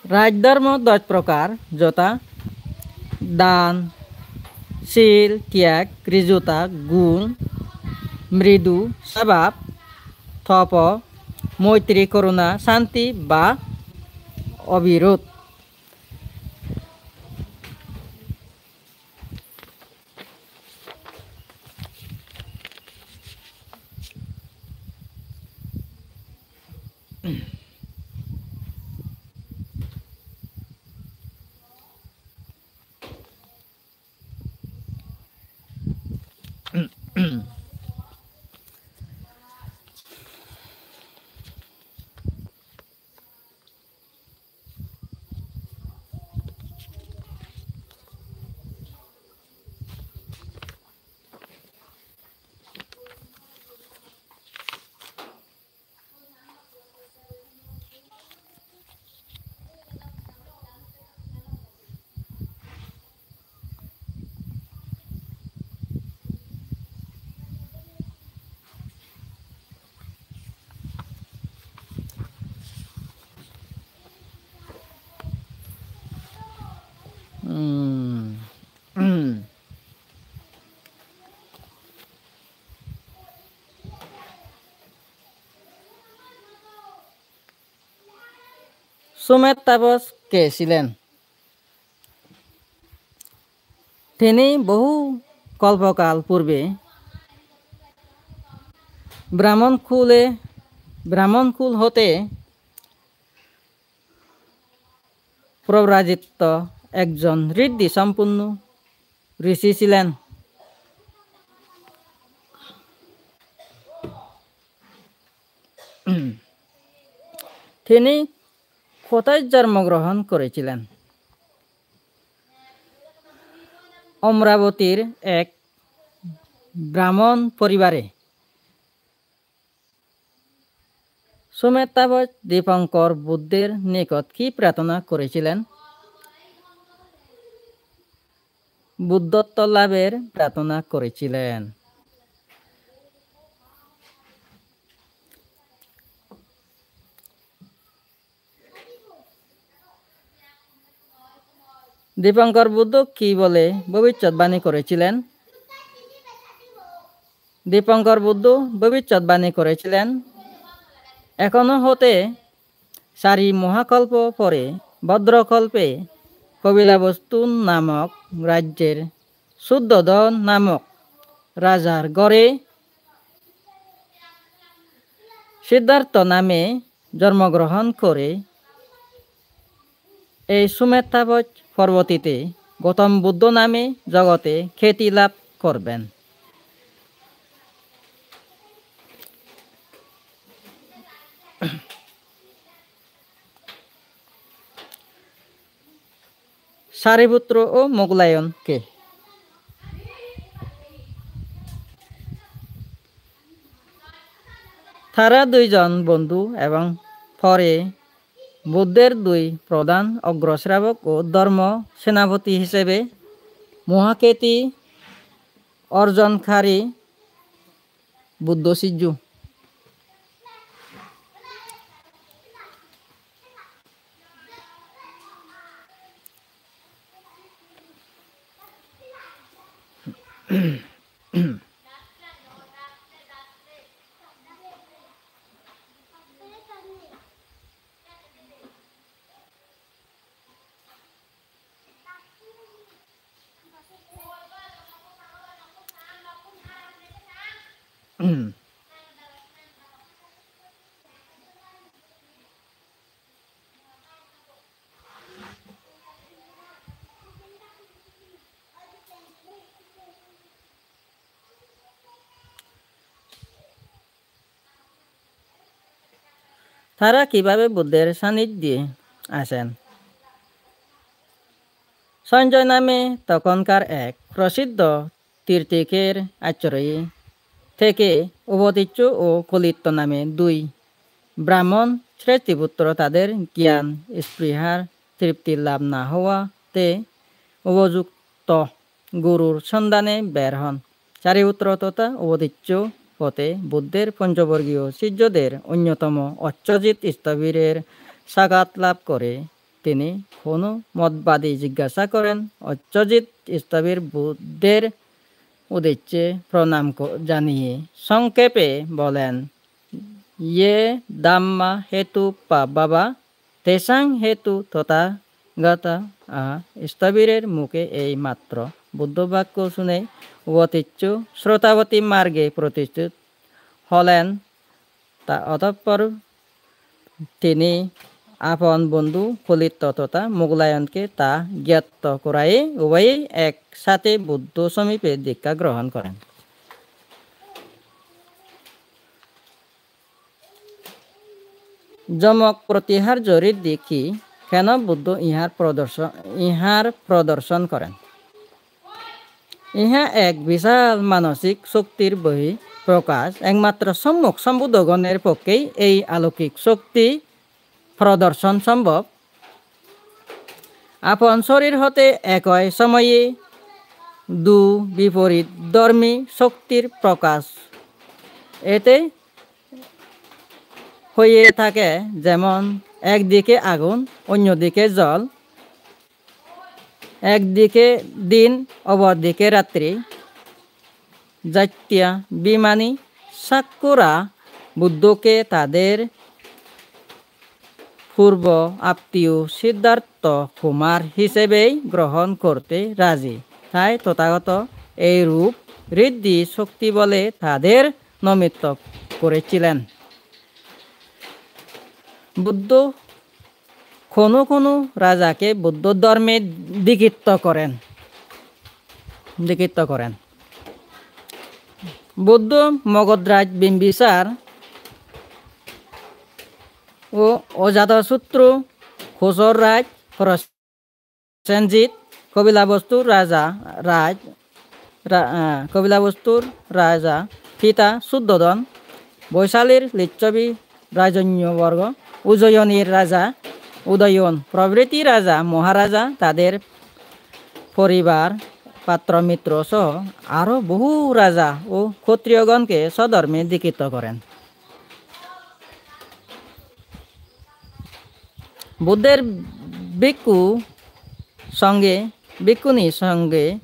রাজধর্ম দশ প্রকার, যথা দান, sil, tyag, rijutag, gun, mridu, sabab, topo, moitri, koruna, santi ba obirodh. Hmm. Sumetthaboj ke silen? Tini bohu kolpokal purbe Brahmon kule, Brahmon kul hote প্রব্রাজিত একজন ঋদ্ধি সম্পন্ন ঋষি ছিলেন। তিনি কোথায় জন্মগ্রহণ করেছিলেন? অমরাবতীর এক ব্রাহ্মণ পরিবারে। সুমেত্তাবজ দীপঙ্কর বুদ্ধের নিকট কি প্রার্থনা করেছিলেন? বুদ্ধত্ব লাভের প্রার্থনা করেছিলেন। দীপঙ্কর বুদ্ধ কি বলে ভবিষ্যৎবাণী করেছিলেন? দীপঙ্কর বুদ্ধ ভবিষ্যৎবাণী করেছিলেন, এখনো হতে চারি মহাকল্প পরে ভদ্রকল্পে কপিলাবস্তু নামক রাজ্যের শুদ্ধোদন নামক রাজার ঘরে সিদ্ধার্থ নামে জন্মগ্রহণ করে এই সুমেত্তাবজ পরবর্তীতে গৌতম বুদ্ধ নামে জগতে খ্যাতি লাভ করবেন। সারিপুত্র ও মোগলায়ন কে? তারা দুইজন বন্ধু এবং পরে বুদ্ধের দুই প্রধান অগ্রশ্রাবক ও ধর্ম সেনাপতি হিসেবে মহাখ্যাতি অর্জনকারী বুদ্ধ শিষ্য। তারা কিভাবে বুদ্ধের সান্নিধ্যে আসেন? সঞ্জয় নামে তখনকার এক প্রসিদ্ধ তীর্থিকের আশ্রয়ে থেকে অবতীর্য ও কলিত্ত নামে দুই ব্রাহ্মণ শ্রেষ্ঠীপুত্র তাদের জ্ঞান স্পৃহার তৃপ্তি লাভ না হওয়াতে উপযুক্ত গুরুর সন্ধানে বের হন। সারিপুত্র তথা অবতীর্য পথে বুদ্ধের পঞ্চবর্গীয় শিষ্যদের অন্যতম অচ্যুত স্থবিরের সাক্ষাৎ লাভ করে tini hono modbadi jigyasa koren. Ochchojit স্থবির Buddher udecche pronam ko-, janiye songkhepe bolen, "Ye dhamma hetuppabhava, tesang hetu tathagata." A স্থবিরের মুখে এই মাত্র বুদ্ধ বাক্য শুনে অবতীর্ণ শ্রোতাবতী মার্গে প্রতিষ্ঠিত হলেন। তা অতঃপর তিনি আপন বন্ধু কলিত্ত তথা মোগলায়নকে তা জ্ঞাত করায়ে উভয়ে একসাথে বুদ্ধ সমীপে দীক্ষা গ্রহণ করেন। যমক প্রতিহার্য ঋদ্ধি কি? কেন বুদ্ধ ইহার প্রদর্শন, ইহার প্রদর্শন করেন? ইহা এক বিশাল মানসিক শক্তির বহিঃপ্রকাশ। একমাত্র সম্যক সম্বুদ্ধগণের পক্ষেই এই অলৌকিক শক্তি প্রদর্শন সম্ভব। আপন শরীর হতে একই সময়ে দু বিপরীত ধর্মী শক্তির প্রকাশ এতে হয়ে থাকে, যেমন একদিকে আগুন, অন্যদিকে জল, একদিকে দিন, অপরদিকে রাত্রি। যাত্যাভিমানী শাক্যরা বুদ্ধকে তাদের পূর্ব আত্মীয় সিদ্ধার্থ কুমার হিসেবেই গ্রহণ করতে রাজি। তাই তথাগত এই রূপ ঋদ্ধি শক্তি বলে তাদের নমিত্ত করেছিলেন। বুদ্ধ কোনো কোনো রাজাকে বুদ্ধ ধর্মে দীক্ষিত করেন, দীক্ষিত করেন। বুদ্ধ মগধরাজ বিম্বিসার ও অজাতশত্রু, কোশল রাজ প্রসেনজিৎ, কপিলাবস্তুর রাজা রাজ, রা-, আহ, কপিলাবস্তুর রাজা পিতা শুদ্ধোদন, বৈশালীর লিচ্ছবি রাজন্যবর্গ, উজ্জয়িনীর রাজা উদয়ন প্রভৃতি রাজা মহারাজা, তাদের পরিবার, পাত্রমিত্র সহ আরও বহু রাজা ও ক্ষত্রিয়গণকে স্বধর্মে দীক্ষিত করেন। বুদ্ধের ভিক্ষু সঙ্গে, ভিক্ষুণী সঙ্গে,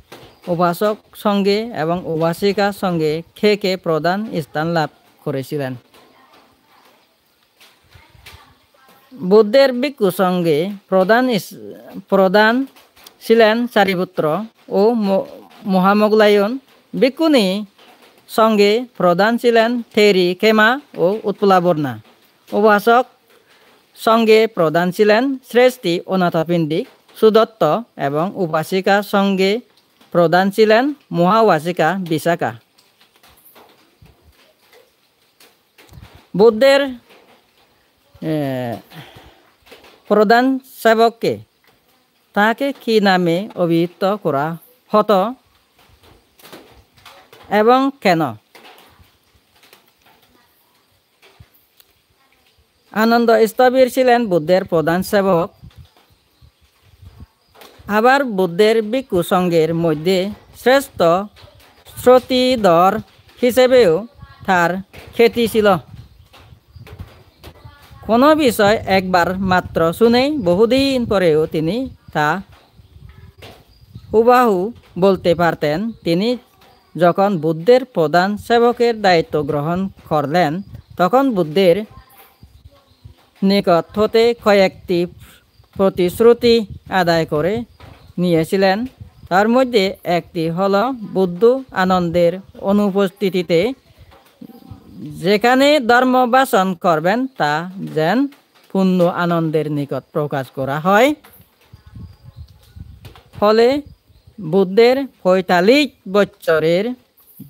উপাসক সঙ্গে এবং উপাসিকা সঙ্গে কে কে প্রধান স্থান লাভ করেছিলেন? বুদ্ধের ভিক্ষু সঙ্গে প্রধান ইস-, প্রধান ছিলেন সারিপুত্র ও ম-, মহামোগলায়ন। ভিক্ষুণী সঙ্গে প্রধান ছিলেন থেরি, খেমা ও উৎপলাবর্ণা। উপাসক সঙ্গে প্রধান ছিলেন শ্রেষ্ঠী অনাথাপিণ্ডিক সুদত্ত এবং উপাসিকা সঙ্গে প্রধান ছিলেন মহাউপাসিকা বিশাখা। বুদ্ধের, এ, প্রধান সেবককে, তাকে কি নামে অভিহিত করা হতো এবং কেন? আনন্দ স্থবির ছিলেন বুদ্ধের প্রধান সেবক। আবার বুদ্ধের ভিক্ষু সঙ্গের মধ্যে শ্রেষ্ঠ শ্রোতাধর হিসেবেও তার খ্যাতি ছিল। কোনো বিষয় একবার মাত্র শুনেই বহুদিন পরেও তিনি তা হুবাহু বলতে পারতেন। তিনি যখন বুদ্ধের প্রধান সেবকের দায়িত্ব গ্রহণ করলেন, তখন বুদ্ধের নিকট হতে কয়েকটি প্রতিশ্রুতি আদায় করে নিয়েছিলেন। তার মধ্যে একটি হলো, বুদ্ধ আনন্দের অনুপস্থিতিতে যেখানে ধর্ম ভাষণ করবেন, তা যেন পূর্ণ আনন্দের নিকট প্রকাশ করা হয়। ফলে বুদ্ধের পঁয়তাল্লিশ বছরের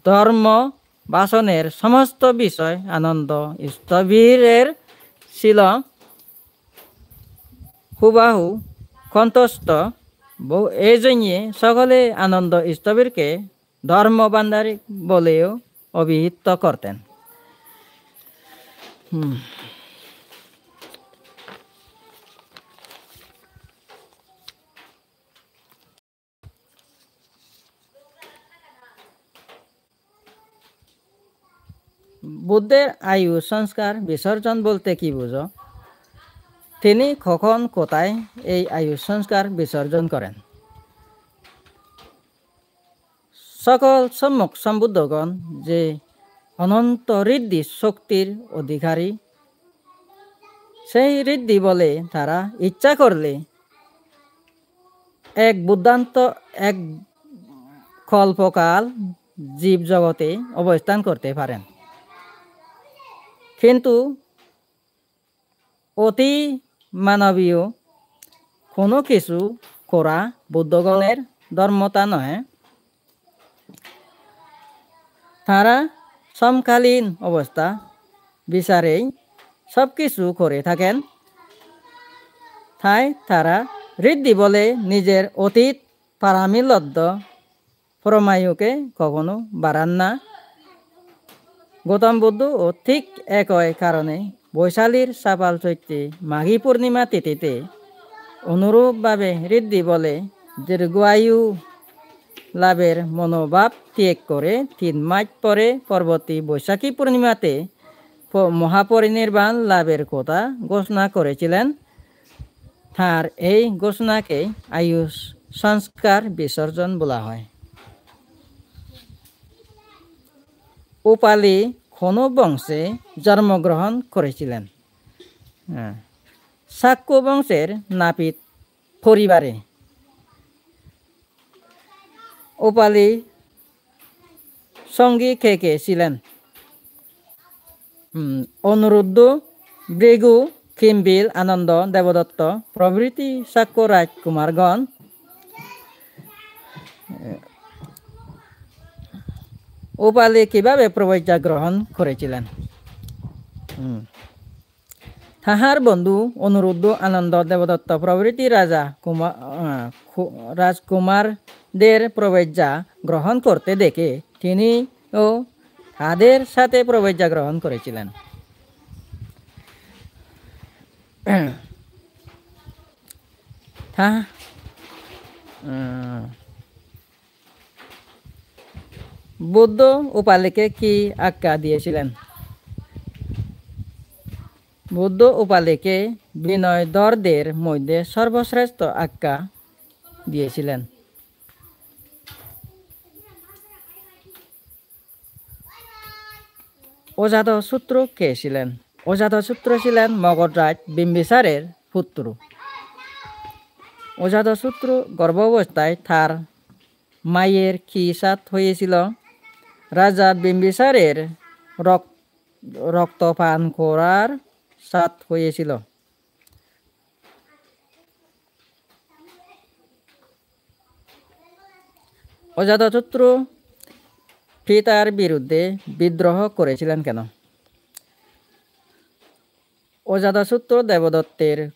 ধর্ম ভাষণের সমস্ত বিষয় আনন্দ স্থবিরের ছিল হুবাহু কণ্ঠস্থ। বহু-, এই জন্যে সকলে আনন্দ স্থবিরকে ধর্ম ভাণ্ডারী বলেও অভিহিত করতেন। হুম। বুদ্ধের আয়ু সংস্কার বিসর্জন বলতে কি বুঝো? তিনি কখন কোথায় এই আয়ুষ সংস্কার বিসর্জন করেন? সকল সম্যক সম্বুদ্ধগণ যে অনন্ত ঋদ্ধি শক্তির অধিকারী, সেই ঋদ্ধি বলে তারা ইচ্ছা করলে এক বুদ্ধান্ত, এক কল্পকাল জীব জগতে অবস্থান করতে পারেন। কিন্তু অতি মানবীয় কোনো কিছু করা বুদ্ধগণের ধর্মতা নয়। তারা সমকালীন অবস্থা বিচারেই সব কিছু করে থাকেন। তাই তারা ঋদ্ধি বলে নিজের অতীত পারামিলব্ধ পরমায়ুকে কখনো বাড়ান না। গৌতম বুদ্ধও ঠিক একই কারণে বৈশালীর চাপাল চৈত্রে মাঘী পূর্ণিমা তিথিতে অনুরূপভাবে ঋদ্ধি বলে দীর্ঘায়ু লাভের মনোভাব ত্যাগ করে তিন মাস পরে পরবর্তী বৈশাখী পূর্ণিমাতে প-, মহাপরিনির্বাণ লাভের কথা ঘোষণা করেছিলেন। তার এই ঘোষণাকে আয়ুষ সংস্কার বিসর্জন বলা হয়। উপালি কোন বংশে জন্মগ্রহণ করেছিলেন? হ্যাঁ, শাক্য বংশের নাপিত পরিবারে। উপালি সঙ্গী কে কে ছিলেন? হুম, অনুরুদ্ধ, ভৃগু, কিম্বিল, আনন্দ, দেবদত্ত প্রভৃতি শাক্য রাজকুমারগণ। উপালি কিভাবে প্রব্রজ্যা গ্রহণ করেছিলেন? হুম। তাহার বন্ধু অনুরুদ্ধ, আনন্দ, দেবদত্ত প্রভৃতি রাজা কুমার, আহ, কু-, রাজকুমারদের প্রব্রজ্যা গ্রহণ করতে দেখে তিনিও তাদের সাথে প্রব্রজ্যা গ্রহণ করেছিলেন। তা-, আহ, বুদ্ধ উপালিকে কি আখ্যা দিয়েছিলেন? বুদ্ধ উপালিকে বিনয়ধরদের মধ্যে সর্বশ্রেষ্ঠ আখ্যা দিয়েছিলেন। অজাতশত্রু কে ছিলেন? অজাতশত্রু ছিলেন মগধরাজ বিম্বিসারের পুত্র। অজাতশত্রু গর্ভাবস্থায় তার মায়ের কি স্বাদ হয়েছিল? রাজা বিম্বিসারের রক-, রক্তপান করার স্বাদ হয়েছিল। অজাতশত্রু পিতার বিরুদ্ধে বিদ্রোহ করেছিলেন কেন? অজাতশত্রু দেবদত্তের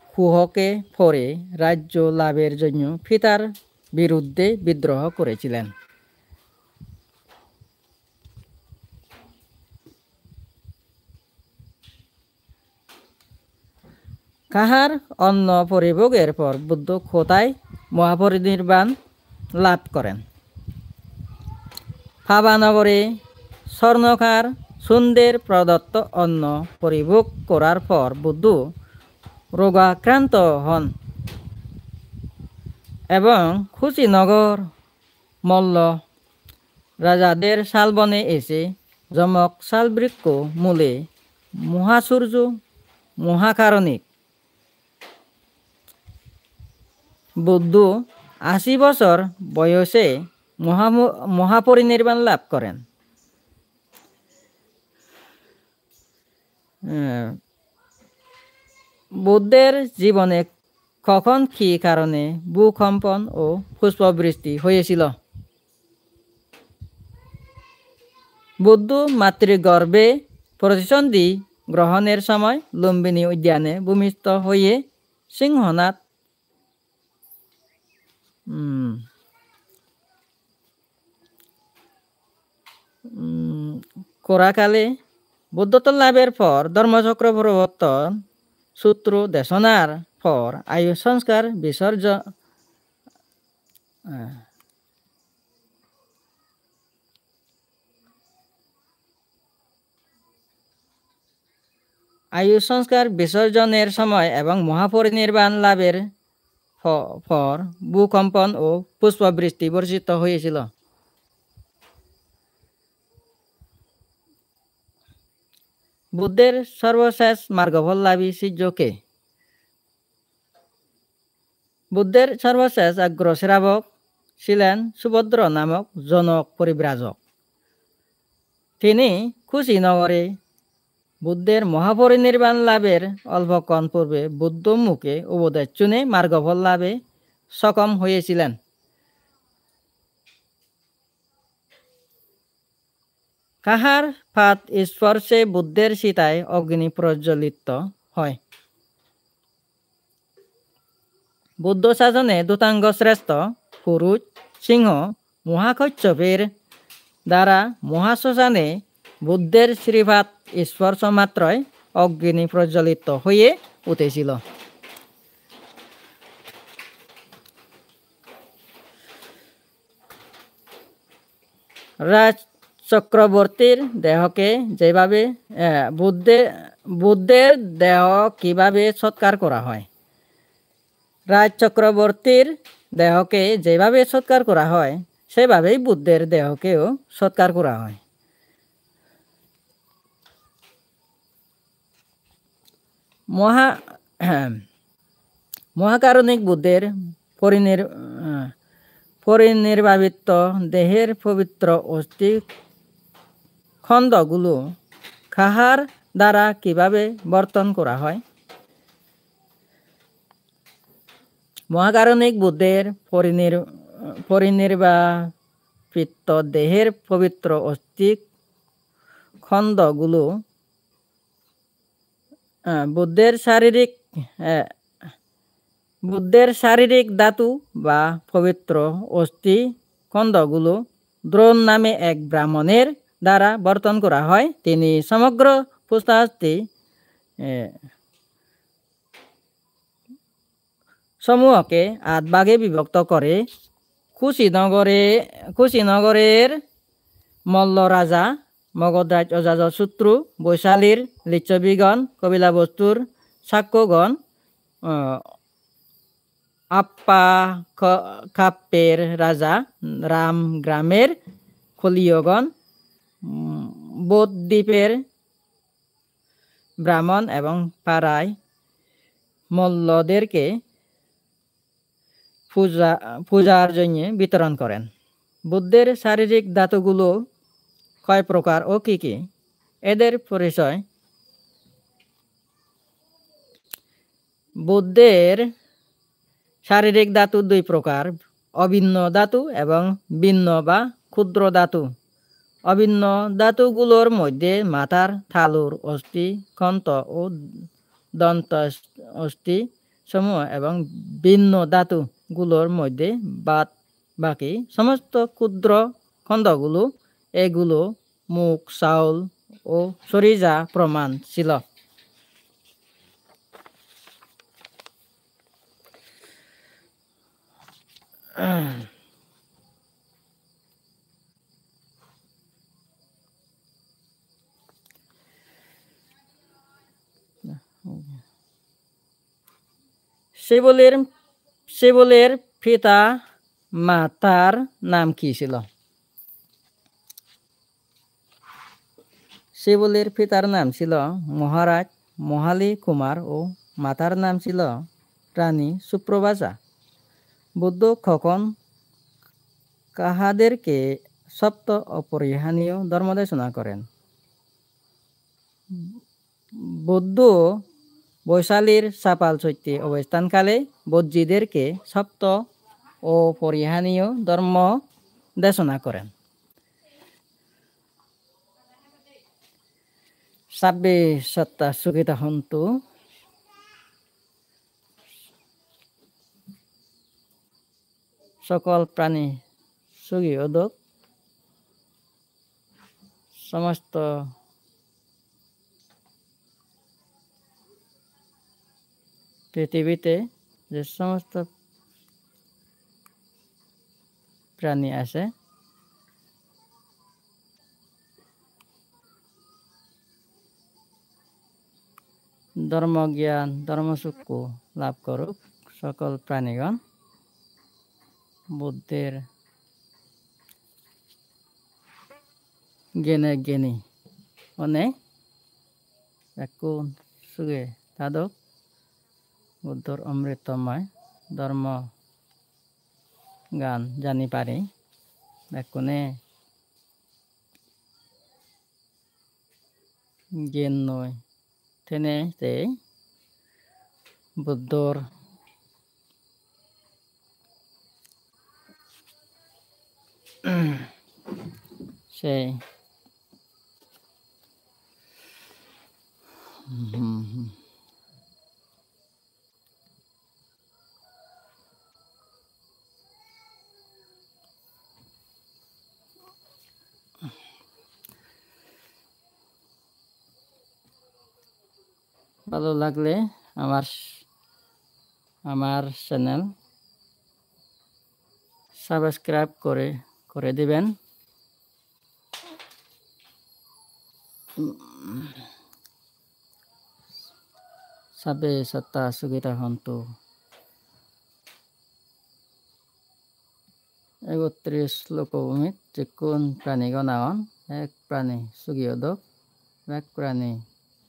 কুহকে পড়ে রাজ্য লাভের জন্য পিতার বিরুদ্ধে বিদ্রোহ করেছিলেন। কাহার অন্ন পরিভোগের পর বুদ্ধ কোথায় মহাপরিনির্বাণ লাভ করেন? পাবানগরে স্বর্ণকার সুন্দের প্রদত্ত অন্ন পরিভোগ করার পর বুদ্ধ রোগাক্রান্ত হন এবং কুশীনগর মল্ল রাজাদের শালবনে এসে যমক শালবৃক্ষ মূলে মহাসূর্য মহাকারণিক বুদ্ধ আশি বছর বয়সে মহাম-, মহাপরিনির্বাণ লাভ করেন। আহ, বুদ্ধের জীবনে কখন কি কারণে ভূকম্পন ও পুষ্পবৃষ্টি হয়েছিল? বুদ্ধ মাতৃগর্ভে প্রতিসন্ধি গ্রহণের সময় লুম্বিনী উদ্যানে ভূমিষ্ঠ হয়ে সিংহনাদ, উম, উম, করাকালে বুদ্ধত্ব লাভের পর ধর্মচক্র প্রবর্তন সূত্র দেশনার পর আয়ু সংস্কার বিসর্জন, আহ, আয়ু সংস্কার বিসর্জনের সময় এবং মহাপরিনির্বাণ লাভের প-, পর ভূকম্পন ও পুষ্পবৃষ্টি বর্ষিত হয়েছিল। বুদ্ধের সর্বশেষ মার্গফললাভী শিষ্য কে? বুদ্ধের সর্বশেষ অগ্র শ্রাবক ছিলেন সুভদ্র নামক জনক পরিব্রাজক। তিনি কুশীনগরে বুদ্ধের মহাপরিনির্বাণ লাভের অল্পক্ষণ পূর্বে বুদ্ধ মুখে উপদেশ শুনে মার্গফল লাভে সক্ষম হয়েছিলেন। কাহার পাদ স্পর্শে বুদ্ধের চিতায় অগ্নি প্রজ্বলিত হয়? বুদ্ধ শাসনে দূতাঙ্গ শ্রেষ্ঠ পুরুষ সিংহ মহাকশ্যপের দ্বারা মহাশ্মশানে বুদ্ধের শ্রীপাদ স্পর্শ মাত্রই অগ্নি প্রজ্বলিত হয়ে উঠেছিল। রাজ চক্রবর্তীর দেহকে যেভাবে, আহ, বুদ্ধে-, বুদ্ধের দেহ কিভাবে সৎকার করা হয়? রাজ চক্রবর্তীর দেহকে যেভাবে সৎকার করা হয়, সেভাবেই বুদ্ধের দেহকেও সৎকার করা হয়। মহা-, মহাকারুণিক বুদ্ধের পরিনির-, আহ, পরিনির্বাপিত দেহের পবিত্র অস্থি খণ্ডগুলো কাহার দ্বারা কিভাবে বর্তন করা হয়? মহাকারুণিক বুদ্ধের পরিনির-, পরিনির্বাপিত দেহের পবিত্র অস্থি খণ্ডগুলো, আহ, বুদ্ধের শারীরিক, আহ, বুদ্ধের শারীরিক ধাতু বা পবিত্র অস্থি খণ্ডগুলো দ্রোণ নামে এক ব্রাহ্মণের দ্বারা বর্তন করা হয়। তিনি সমগ্র প্রস্তাবটি, আহ, সমূহকে আট ভাগে বিভক্ত করে। কুশীনগরে, কুশীনগরের মল্ল রাজা, মগধরাজ অজাতশত্রু, বৈশালীর লিচ্ছবীগণ, কপিলাবস্তুর শাক্যগণ, আহ, আপ্পা ক-, কাপ্পের রাজা, রাম গ্রামের কলিয়গণ, উম, বোধ দ্বীপের ব্রাহ্মণ এবং পাড়ায় মল্লদেরকে পূজা, পূজার জন্য বিতরণ করেন। বুদ্ধের শারীরিক ধাতুগুলো কয় প্রকার ও কি কি? এদের পরিচয়। বুদ্ধের শারীরিক ধাতু দুই প্রকার, অভিন্ন ধাতু এবং ভিন্ন বা ক্ষুদ্র ধাতু। অভিন্ন ধাতুগুলোর মধ্যে মাথার তালুর অস্থি, কণ্ঠ ও দন্ত অস্থি সমূহ এবং ভিন্ন ধাতুগুলোর মধ্যে বাদ বাকি সমস্ত ক্ষুদ্র খণ্ডগুলো, এগুলো মুখ, ছাল ও শরীর যা প্রমাণ ছিল। শিবলির, শিবলির পিতা মাতার নাম কি ছিল? শিবলির পিতার নাম ছিল মহারাজ মহালি কুমার ও মাতার নাম ছিল রানী সুপ্রভাজা। বুদ্ধ কখন কাহাদেরকে সপ্ত অপরিহানীয় ধর্ম দেশনা করেন? বুদ্ধ বৈশালীর চাপাল চৈত্যে অবস্থানকালে বজ্জীদেরকে সপ্ত অপরিহানীয় ধর্ম দেশনা করেন। সাব্বে সত্তা সুখিতা হন্তু। সকল প্রাণী সুখী অদক। সমস্ত পৃথিবীতে যে সমস্ত প্রাণী আছে, Dhormo gyan, dhormo sukku lab goruk sokol pranigon. Buddher gene geni onei bekkun suge tadok. Buddhor omritomoy dhormo gan jani pari bekkune gennoi tenei te Buddhor sei ভালো লাগলে আমার, আমার চ্যানেল সাবস্ক্রাইব করে, করে দিবেন। Sabbe satta sukhita hontu. Ekotris lokobhumit jekkun pranigon agon, ek prani sugi odok, ek prani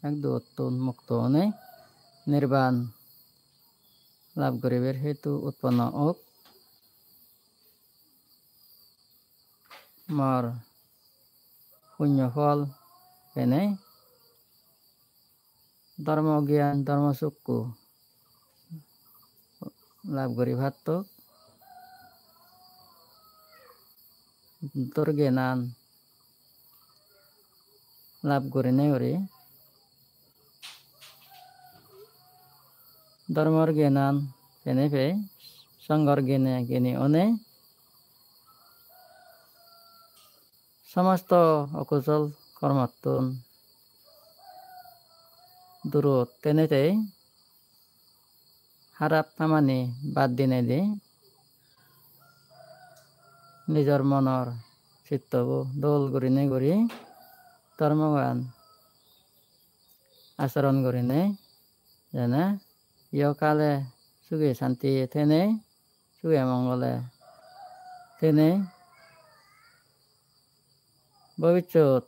ek dugottun mukto onei nirban lab guribar hetu utponno ok. Mor punyo phol penei dhormo gyan, dhormo sukku lab guri pattok. Buddhor gyanan lab gurinei guri, dhormor gyanan penei pei, songhor gyane gyani onei, somosto okusol kormottun durot tenei tei, harap hamani bad dinei di, nijor monor sittobo dol gurinei guri, dhormogan acharon gurinei jene ihokale suge santiye tenei, suge mongole tenei, bobissot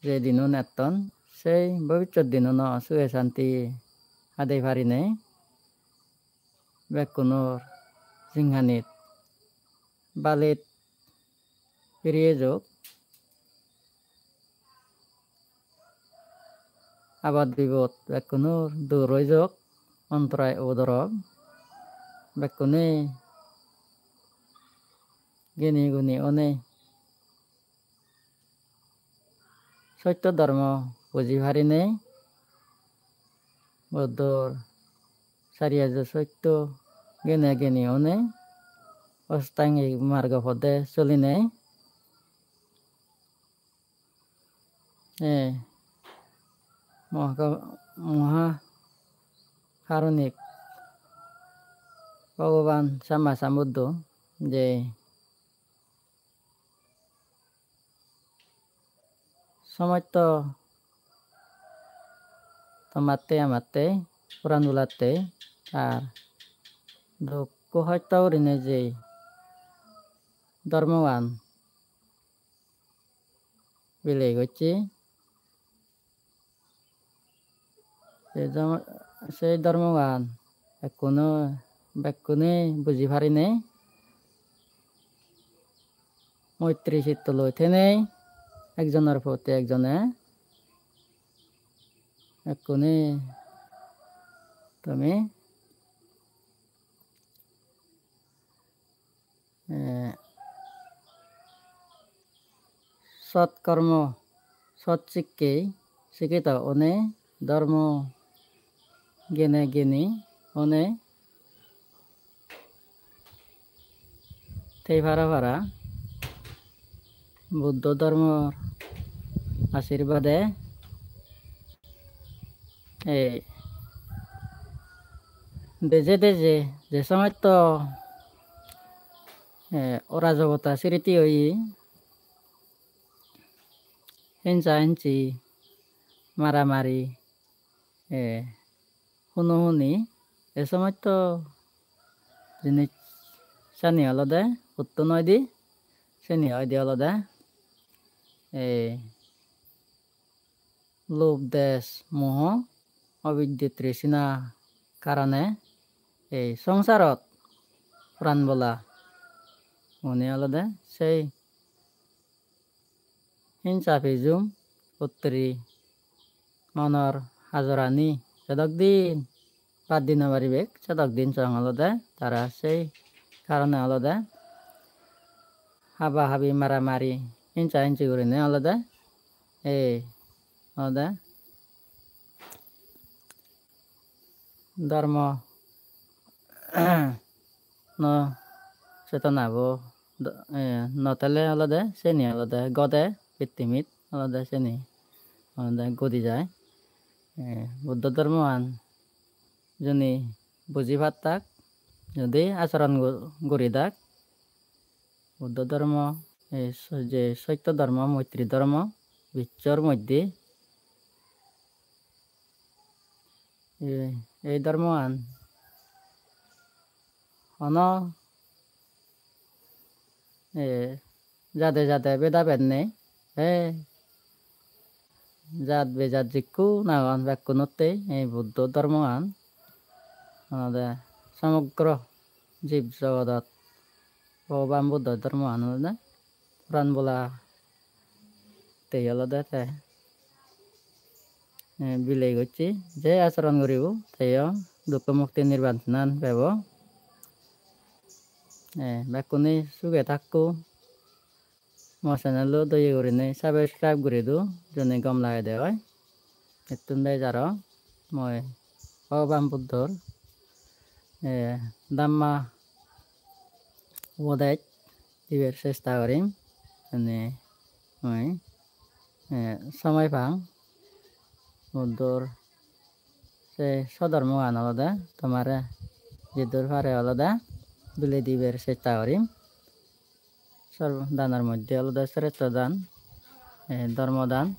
je dinun etton, sei bobissot dinuno suge santi hadei parinei bekkunor jinghanit balit firi ejok. Abad bibod bekkunor dur oi jok, ontorai odorok bekkune geni guni onei sotto dhormo buji parinei, Buddhor sari ajo sotto gene geni onei, ostangik margo pode solinei, eh, moha-, moha karunik Bhogoban Samma Sambuddho je somosto tomatte amatte, poran bulatte, ar dukko hosto gurinei je dhormogan biley gocche. Se dhormo-, se dhormogan ekkuno, bekkune buji parinei, moitri chitto loi tenei, ekjonor proti ekjone ekkune tumi eh, sot kormo, sot sikkei sikkito onei, dhormo gene geni onei, tei para para Buddho dhormor ashirbade ei deje deje je somosto, eh, orajogota sriti oye, hinsa hinsi, maramari, eh, Huno huni, ei somosto jinis sani olode huttun oide, seni oide olode ei lobh, desh, moho, obidde, trishna karone ei songsarot poran bola mone olode sei hingsa pijum, uttri monor hajorani jodok din bad di no paribak, sodok din song olode tara sei karone olode haba habi, mara mari, hingsa hingsi gurinei olode ei olode dhormo no chetonabo do-, eh, no thele olode seni olode gode pittimit olode seni olode godi jai. Eh, Buddho dhormoan juni buji pattak, judi acharon gu-, guridak, Buddho dhormo, ei so-, je sotto dhormo, moitri dhormo, bichor moddhe, ei, ei dhormoan hono, eh, jade jade bhedabhed nei. Ei jat bejat jikkun agon bekkunottei ei Buddho dhormoan olode somogro jib jogodot Bhogoban Buddho dhormoan olode poran bola tei olode te, eh, bilei gocche. Je acharon guribo teyo dukko mukti nirban nan pebo. Eh, bekkune suge thakko. Mo channel-o doye gurinei subscribe guri do, joni gom lagede oi. Ettun bej aro mui Bhogoban Buddhor, eh, Dhamma upodes dibar chesta gorim. Joni mui, eh, somoi pang Buddhor se sodormogan olode tomare jedur pare olode bilei dibar chesta gorim. Sor-, danor moddhe olode srestho dan, eh, dhormo dan.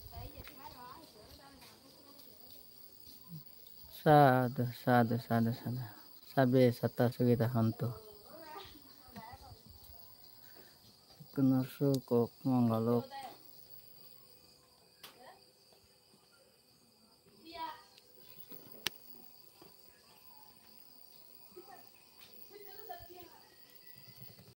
Sadhu, sadhu, sadhu, sadhu. Sabbe satta sukhita hontu. Bekkunor suk ok, mongol ok.